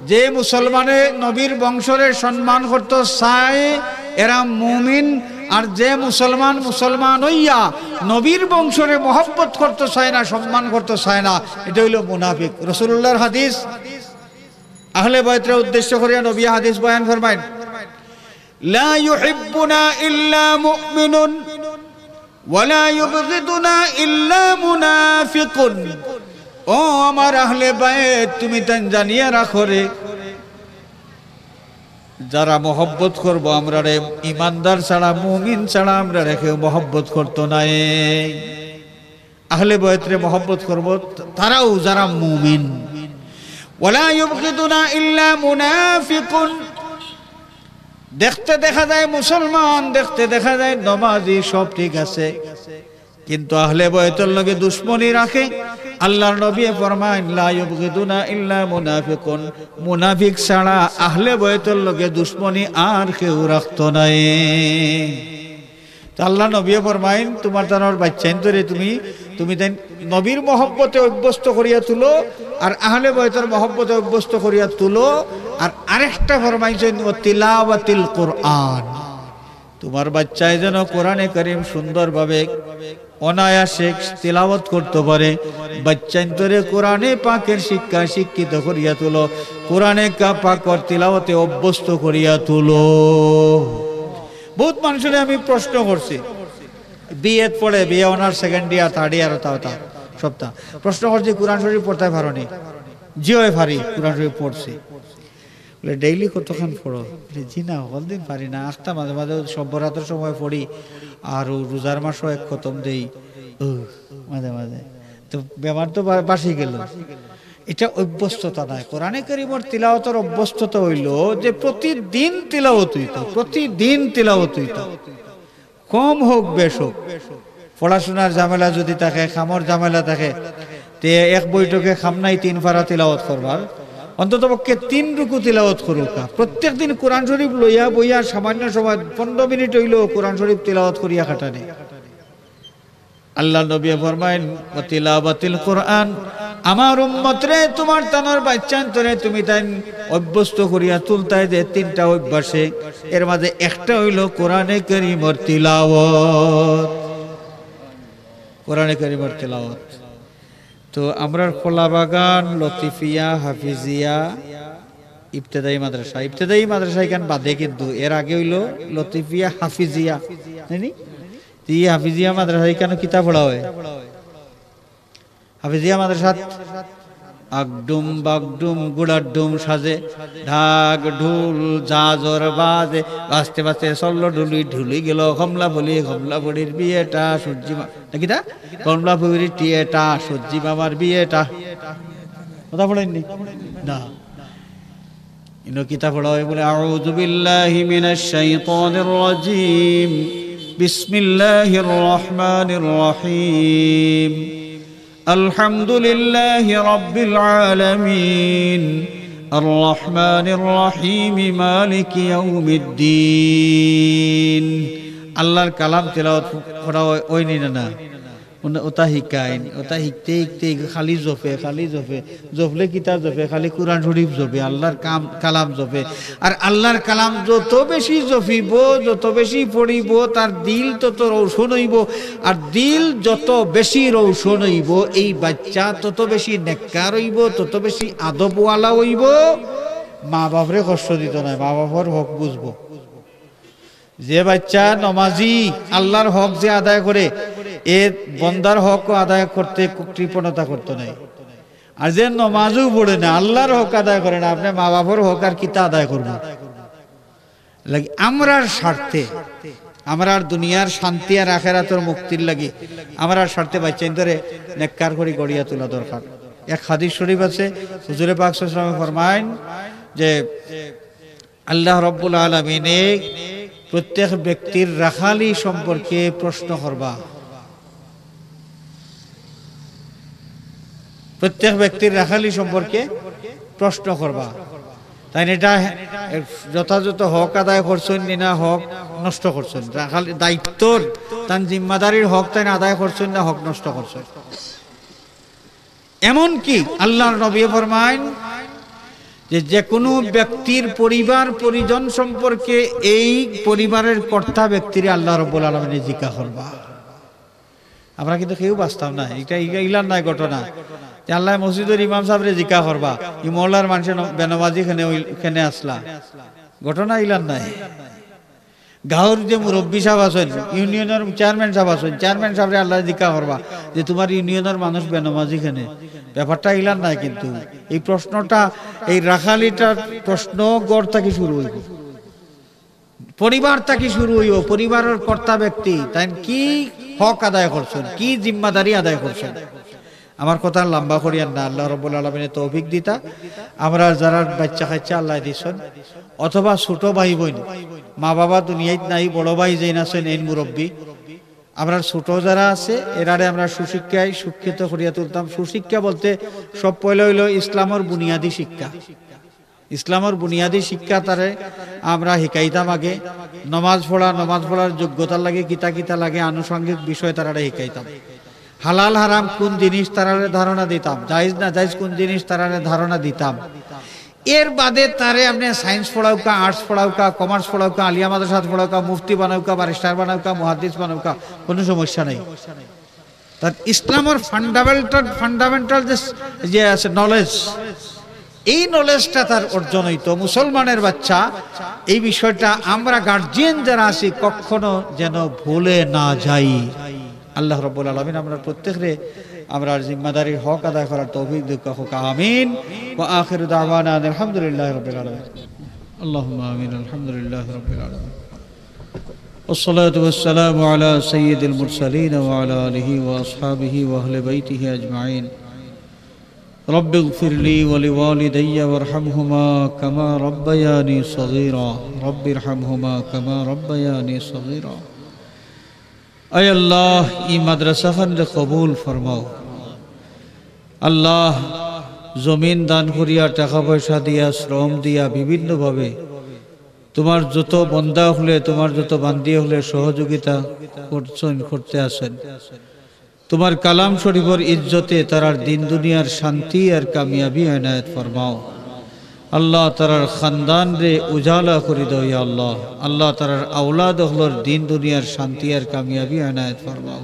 যে মুসলমানে নবীর বংশরে সম্মান করতো চায়, এরা মুমিন। আর যে মুসলমান মুসলমান হইয়া নবীর বংশরে মহব্বত করতো চায় না, সম্মান করতো চায় না, এটা হইল মুনাফিক। রসুলুল্লাহর হাদিস, আহলে বয়তরে উদ্দেশ্য করিয়া নবী হাদিস বয়ান ফরমাইন, "লা ইউহিব্বুনা ইল্লা মুমিনুন, ওয়া লা ইউবগিদুনা ইল্লা মুনাফিকুন।" ও আমার আহলে বায়ত, তুমি তাইন জানিয়া রাখো রে, যারা মহব্বত করবো আমরারে, ইমানদার ছাড়া, মুমিন ছাড়া আমরারে কেউ মহব্বত করতো নায়। আহলে বয়তরে মহব্বত করবো তারাও যারা মুমিন। ওয়ালা ইউবগিদুনা ইল্লা মুনাফিকুন। দেখতে দেখা যায় মুসলমান, দেখতে দেখা যায় নমাজি, সব ঠিক আছে, কিন্তু আহলে বয়তর লগে দুশমনি রাখে। আল্লাহর নবী ফরমাইন, "লা ইউবগিদুনা ইল্লা মুনাফিকুন।" মুনাফিক ছাড়া আহলে বয়তর লগে দুশমনি আর কেউ রাখতো নায়। তো আল্লাহর নবীয়ে ফরমাইন, "তোমার তানোর বাচ্চাইন্তরে তুমি, তুমি তাইন নবীর মহব্বতে অভ্যস্ত করিয়া তুলো, আর আহলে বয়তর মহব্বতে অভ্যস্ত করিয়া তুলো।" আর আরেকটা ফরমাইছইন, "ওয়া তিলাওয়াতিল কোরআন।" তোমার বাচ্চায় যেন কোরআনে করিম সুন্দরভাবে অনায়াসে তিলাওয়াত করতে পারে। বাচ্চাইন্তরে কোরআনে পাকের শিক্ষা শিক্ষিত করিয়া তুলো, কোরআনে কা-, পাকর তিলাওয়াতে অভ্যস্ত করিয়া তুলো। বহুত মানুষরে আমি প্রশ্ন করছি, বিএত পড়ে, BA honours second year, third year, ওটা ওটা সপ্তাহ। প্রশ্ন করছি, "কোরআন শরীফ পড়তে পারো নি?" "জি অয় পারি, কোরআন শরীফ পড়ছি।" বলে, "ডেইলি কতখান পড়ো?" বলে, "জি না, হকল দিন পারি না, আখতা মাঝে মাঝে সব বরাতর সময় পড়ি, আর ও রোজার মাসও এক খতম দেই, ও মাঝে মাঝে।" তো বেমার তো বা-, বাসি গেল। এটা অভ্যস্ততা নয়। কোরআনে করিমর তিলাওয়াতর অভ্যস্ততা হইল যে প্রতিদিন তিলাওয়াত হইতো, প্রতিদিন তিলাওয়াত হইতো, কম হোক বেশ হোক। পড়াশোনার ঝামেলা যদি থাকে, কামর ঝামেলা থাকে, তে এক বৈঠকে কাম নাই তিন পারা তিলাওয়াত করবার, অন্তত পক্ষে তিন রুকু তিলাওয়াত করুকা। প্রত্যেক দিন কোরআন শরীফ লইয়া বইয়া সামান্য সময় পনেরো মিনিট হইলেও কোরআন শরীফ তিলাওয়াত করিয়া কাটানি। আল্লাহর নবী ফরমাইন, "ওয়া তিলাওয়াতিল কোরআন", আমার উম্মতরে, তুমার তানর বাচ্চাইন্তরে তুমি তাইন অভ্যস্ত করিয়া তুলতায় যে তিনটা অভ্যাসে, এর মাঝে একটা হইল কোরআনে করিমর তিলাওয়াত। কোরআনে করিমর তিলাওয়াত। তো আমরার খোলাবাগান, লতিফিয়া, হাফিজিয়া, ইবতেদায়ী মাদ্রাসা, ইবতেদায়ী মাদ্রাসা এখান বাদে, কিন্তু এর আগে হইল লতিফিয়া, হাফিজিয়া, নাইনি? তি হাফিজিয়া মাদ্রাসা এখানে কিতা পড়া হয়? হাফিজিয়া মাদ্রাসাত আগডুম বাগডুম গুড়ার ডুম সাজে, ঢাক ঢুল জাজর বাজে, বাজতে বাজতে চলল ঢুলি, ঢুলি গেল কমলা ফুলি, কমলা ফুলির বিয়েটা সূর্যি মা-, না কিতা? কমলা ফুলির টিয়েটা, সূর্যি মামার বিয়েটা। কথা পড়েননি? না। ইনো কিতা পড়া হয় বলে, "আউযু বিল্লাহি মিনাশ শাইতানির রাজীম। বিসমিল্লাহির রহমানির রহিম। আলহামদুলিল্লাহি রাব্বিল আলামিন। আর রহমানির রহিম। মালিকি ইয়াউমিদ্দিন।" আল্লাহর কালাম তেলাওয়াত করা হয়, ওই নি না, না? উন-, ওটা হিকাইন, ওটা হিকতে হিকতে হিক-, খালি জপে, খালি জপে, জপলে কিতা জপে, খালি কোরআন শরীফ জপে, আল্লাহর কাম, কালাম জপে। আর আল্লাহর কালাম যত বেশি জপিব, যত বেশি পড়িব, তার দিল তত রৌশন হইব। আর দিল যত বেশি রৌশন হইব, এই বাচ্চা তত বেশি নেককার হইব, তত বেশি আদবওয়ালা হইব। মা বাপরে কষ্ট দিত না, মা বাপর হক বুঝবো। যে বাচ্চা নমাজি, আল্লাহর হক যে আদায় করে, এ বন্দার হক আদায় করতে কৃপণতা করতো নাই। আর যে নমাজও পড়ে না, আল্লাহর হক আদায় করে না, আপনে মা বাপর হক আর কিতা আদায় করবো? লাগি আমরার স্বার্থে, আমরার দুনিয়ার শান্তি আর আখেরাতর মুক্তির লাগি, আমরার স্বার্থে বাচ্চাইন্তরে নেককার করি গড়িয়া তোলা দরকার। এক হাদিস শরীফ আছে, হুজুরে পাক সাল্লাল্লাহু আলাইহি ওয়াসাল্লামে ফরমাইন যে, আল্লাহ রব্বুল আলামিনে প্রত্যেক ব্যক্তির রাখালি সম্পর্কে প্রশ্ন করবা, প্রত্যেক ব্যক্তির রাখালি সম্পর্কে প্রশ্ন করবা। তাইন এটা যথাযথ হক আদায় করছইন নি না হক নষ্ট করছইন, রাখালি দায়িত্বর, তান জিম্মাদারির হক তাইন আদায় করছইন না হক নষ্ট করছইন। এমনকি আল্লাহর নবী ফরমাইন যে, যে কোনো ব্যক্তির পরিবার পরিজন সম্পর্কে এই পরিবারের কর্তা ব্যক্তিরে আল্লাহ রব্বুল আলামিনে জিজ্ঞা করবা। আমরা কিন্তু কেউ বাঁচতাম না, এটা ইলা-, ইলার নাই ঘটনা যে আল্লাহ মসজিদর ইমাম সাহেবরে জিজ্ঞা করবা, "ই মহল্লার মানুষে ন-, বেনমাজি কেনে অইল-, কেনে আসলা?" ঘটনা ইলার নাই। গাঁওর যে মুরব্বী সাহেব আছইন, ইউনিয়নর চেয়ারম্যান সাহেব আছইন, চেয়ারম্যান সাহেবরে আল্লাহ জিজ্ঞা করবা যে, "তোমার ইউনিয়নর মানুষ বেনমাজি কেনে?" ব্যাপারটা ইলার নাই, কিন্তু এই প্রশ্নটা, এই রাখালিটার প্রশ্ন ঘর থাকি শুরু হইব, পরিবার থাকি শুরু হইব। পরিবারের কর্তা ব্যক্তি তাইন কি হক আদায় করছইন, কি জিম্মাদারি আদায় করছইন? আমার কথা লম্বা করিয়ার না, আল্লাহ রব্বুল আলামিনে তৌফিক দিতা। আমরা যারা বাচ্চা কাচ্চা আল্লাহ দিছইন, অথবা ছোট ভাই বোন, মা বাবা দুনিয়াত নাই, বড় ভাই যেইন আছইন, এইন মুরব্বী, আমরার ছোট যারা আছে, এরারে আমরা সুশিক্ষায় শিক্ষিত করিয়া তুলতাম। সুশিক্ষা বলতে সব পয়লা হইল ইসলামর বুনিয়াদী শিক্ষা। ইসলামর বুনিয়াদী শিক্ষা তারে আমরা হিকাইতাম আগে। নমাজ পড়া, নমাজ পড়ার যোগ্যতা লাগে, কিতা কিতা লাগে, আনুষঙ্গিক বিষয় তারারে হিকাইতাম। হালাল হারাম কোন জিনিস তারারে ধারণা দিতাম, জায়েজ না জায়েজ কোন জিনিস তারারে ধারণা দিতাম। এর বাদে তারে আপনে সায়েন্স পড়াউকা, আর্টস পড়াউকা, কমার্স পড়াউকা, আলিয়া মাদ্রাসাত পড়াউকা, মুফতি বানাউকা, ব্যারিস্টার বানাউকা, মুহাদ্দিস বানাউকা, কোনো সমস্যা নাই। তার ইসলামর ফান্ডামেন্টাল, ফান্ডামেন্টাল যে, যে আছে নলেজ, এই নলেজটা তার অর্জন হইতো। মুসলমানের বাচ্চা, এই বিষয়টা আমরা গার্জিয়ান যারা আছি কখনো যেন ভুলে না যাই। আল্লাহ রব্বুল আলামিন আমরা প্রত্যেকরে আমরার জিম্মাদারির হক আদায় করার তৌফিক দিক হোক, আমিন। ওয়া আখিরু দাওয়ানা আলহামদুলিল্লাহি রাব্বিল আলামিন। আল্লাহুম্মা আমিন। আলহামদুলিল্লাহি রাব্বিল আলামিন। والصلاة والسلام على سيد المرسلين وعلى آله وأصحابه وأهل بيته أجمعين. رب اغفر لي ولوالدي وارحمهما كما ربياني صغيرا. رب ارحمهما كما ربياني صغيرا. আয় আল্লাহ, ই মাদ্রাসাখানরে কবুল ফরমাও। আল্লাহ, জমিন দান করিয়া, টাকা পয়সা দিয়া, শ্রম দিয়া, বিভিন্নভাবে তোমার যত বন্দা অকলে, তোমার যত বান্দি অকলে সহযোগিতা করছেন, করতে আছেন, তোমার কালাম শরীফর ইজ্জতে তারার দিন দুনিয়ার শান্তি আর কামিয়াবি এনায়েত ফরমাও। আল্লাহ, তারার খানদানরে উজালা করি দাও, ইয়া আল্লাহ। আল্লাহ, তারার আওলাদ অকলর দিন দুনিয়ার শান্তি আর কামিয়াবি এনায়েত ফরমাও।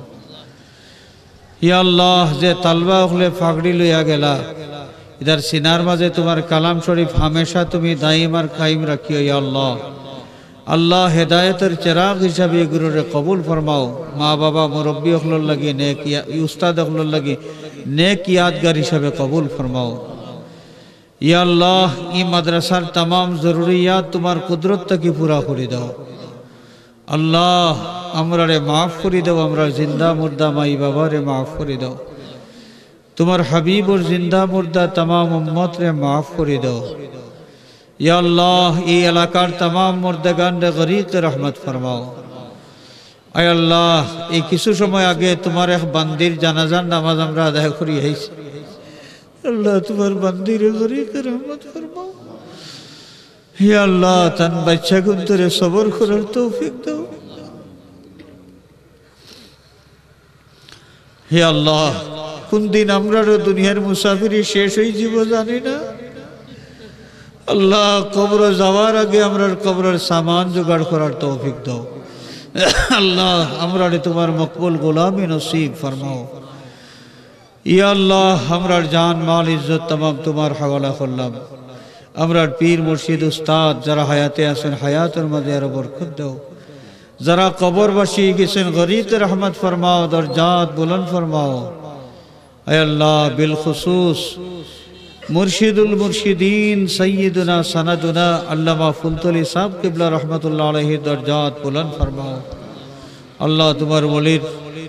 ইয়া আল্লাহ, যে তালবা অকলে ফাগড়ি লইয়া গেলা, ইতার সিনার মাঝে তোমার কালাম শরীফ হামেশা তুমি দাইম আর কায়েম রাখিও, ইয়া আল্লাহ। আল্লাহ, হেদায়েতর চেরাগ হিসাবে এগুলোরে কবুল ফরমাও। মা বাবা মুরব্বী অকলর লাগি নেক ইয়া-, উস্তাদ অকলর লাগি নেক ইয়াদগার হিসাবে কবুল ফরমাও। ইয়া আল্লাহ, ই মাদ্রাসার তামাম জরুরিয়াত তোমার কুদরত থাকি পুরা করি দাও। আল্লাহ, আমরারে মাফ করি দাও, আমরার জিন্দা মুর্দা মাই বাবারে মাফ করি দাও। তোমার হাবিবর জিন্দা মুর্দা তামাম উম্মতরে মাফ করি দাও। ইয়া আল্লাহ, এই এলাকার তামাম মুর্দেগানরে গরিকে রহমত ফরমাও। আয় আল্লাহ, এই কিছু সময় আগে তোমার এক বান্দির জানাজার নামাজ আমরা আদায় করি আইছি। আল্লাহ, তোমার বান্দিরে গরিকে রহমত ফরমাও। হে আল্লাহ, তান বাচ্চাগুন্তরে সবর করার তৌফিক দাও। হে আল্লাহ, কোন দিন আমরারও দুনিয়ার মুসাফিরি শেষ হয়ে যাব জানি না। আল্লাহ, কবর যাওয়ার আগে আমরার কবরের সামান জোগাড় করার তৌফিক দাও। আল্লাহ, আমরারে তোমার মকবুল গোলামি নসিব ফরমাও। ইয়া আল্লাহ, আমরার জান, মাল, ইজ্জত তামাম তোমার হাওয়ালা করলাম। আমরার পীর, মুর্শিদ, উস্তাদ যারা হায়াতে আছেন, হায়াতের মাঝে আরো বরকত দাও। যারা কবরবাসী গেছেন, গরিকে রহমত ফরমাও, দরজাত বুলন্দ ফরমাও। আয় আল্লাহ, বিল খুসুস মুর্শিদুল মুর্শিদিন, সাইয়্যিদুনা, সানাদুনা, আল্লামা ফুলতলি সাহেব কিবলা রহমতুল্লাহ আলাইহির দরজাত বুলন্দ ফরমাও। আল্লাহ, তোমার ওলির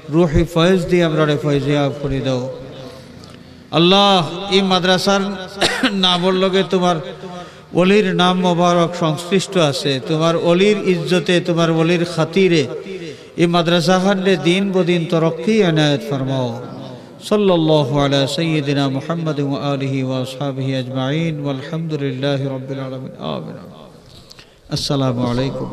রুহি ফয়েজ দিয়ে আমরারে ফয়েজিয়াব করি দাও। আল্লাহ, এই মাদ্রাসার নামর লগে তোমার ওলির নাম মোবারক সংশ্লিষ্ট আছে। তোমার ওলির ইজ্জতে, তোমার ওলির খাতিরে এই মাদ্রাসাখানরে দিন বদিন তরক্কি এনায়েত ফরমাও। সাল্লাল্লাহু আলা সাইয়্যিদিনা মুহাম্মাদিন ওয়া আলিহি ওয়া আসহাবিহি আজমাইন। ওয়ালহামদুলিল্লাহি রাব্বিল আলামিন। আমিন। আসসালামু আলাইকুম।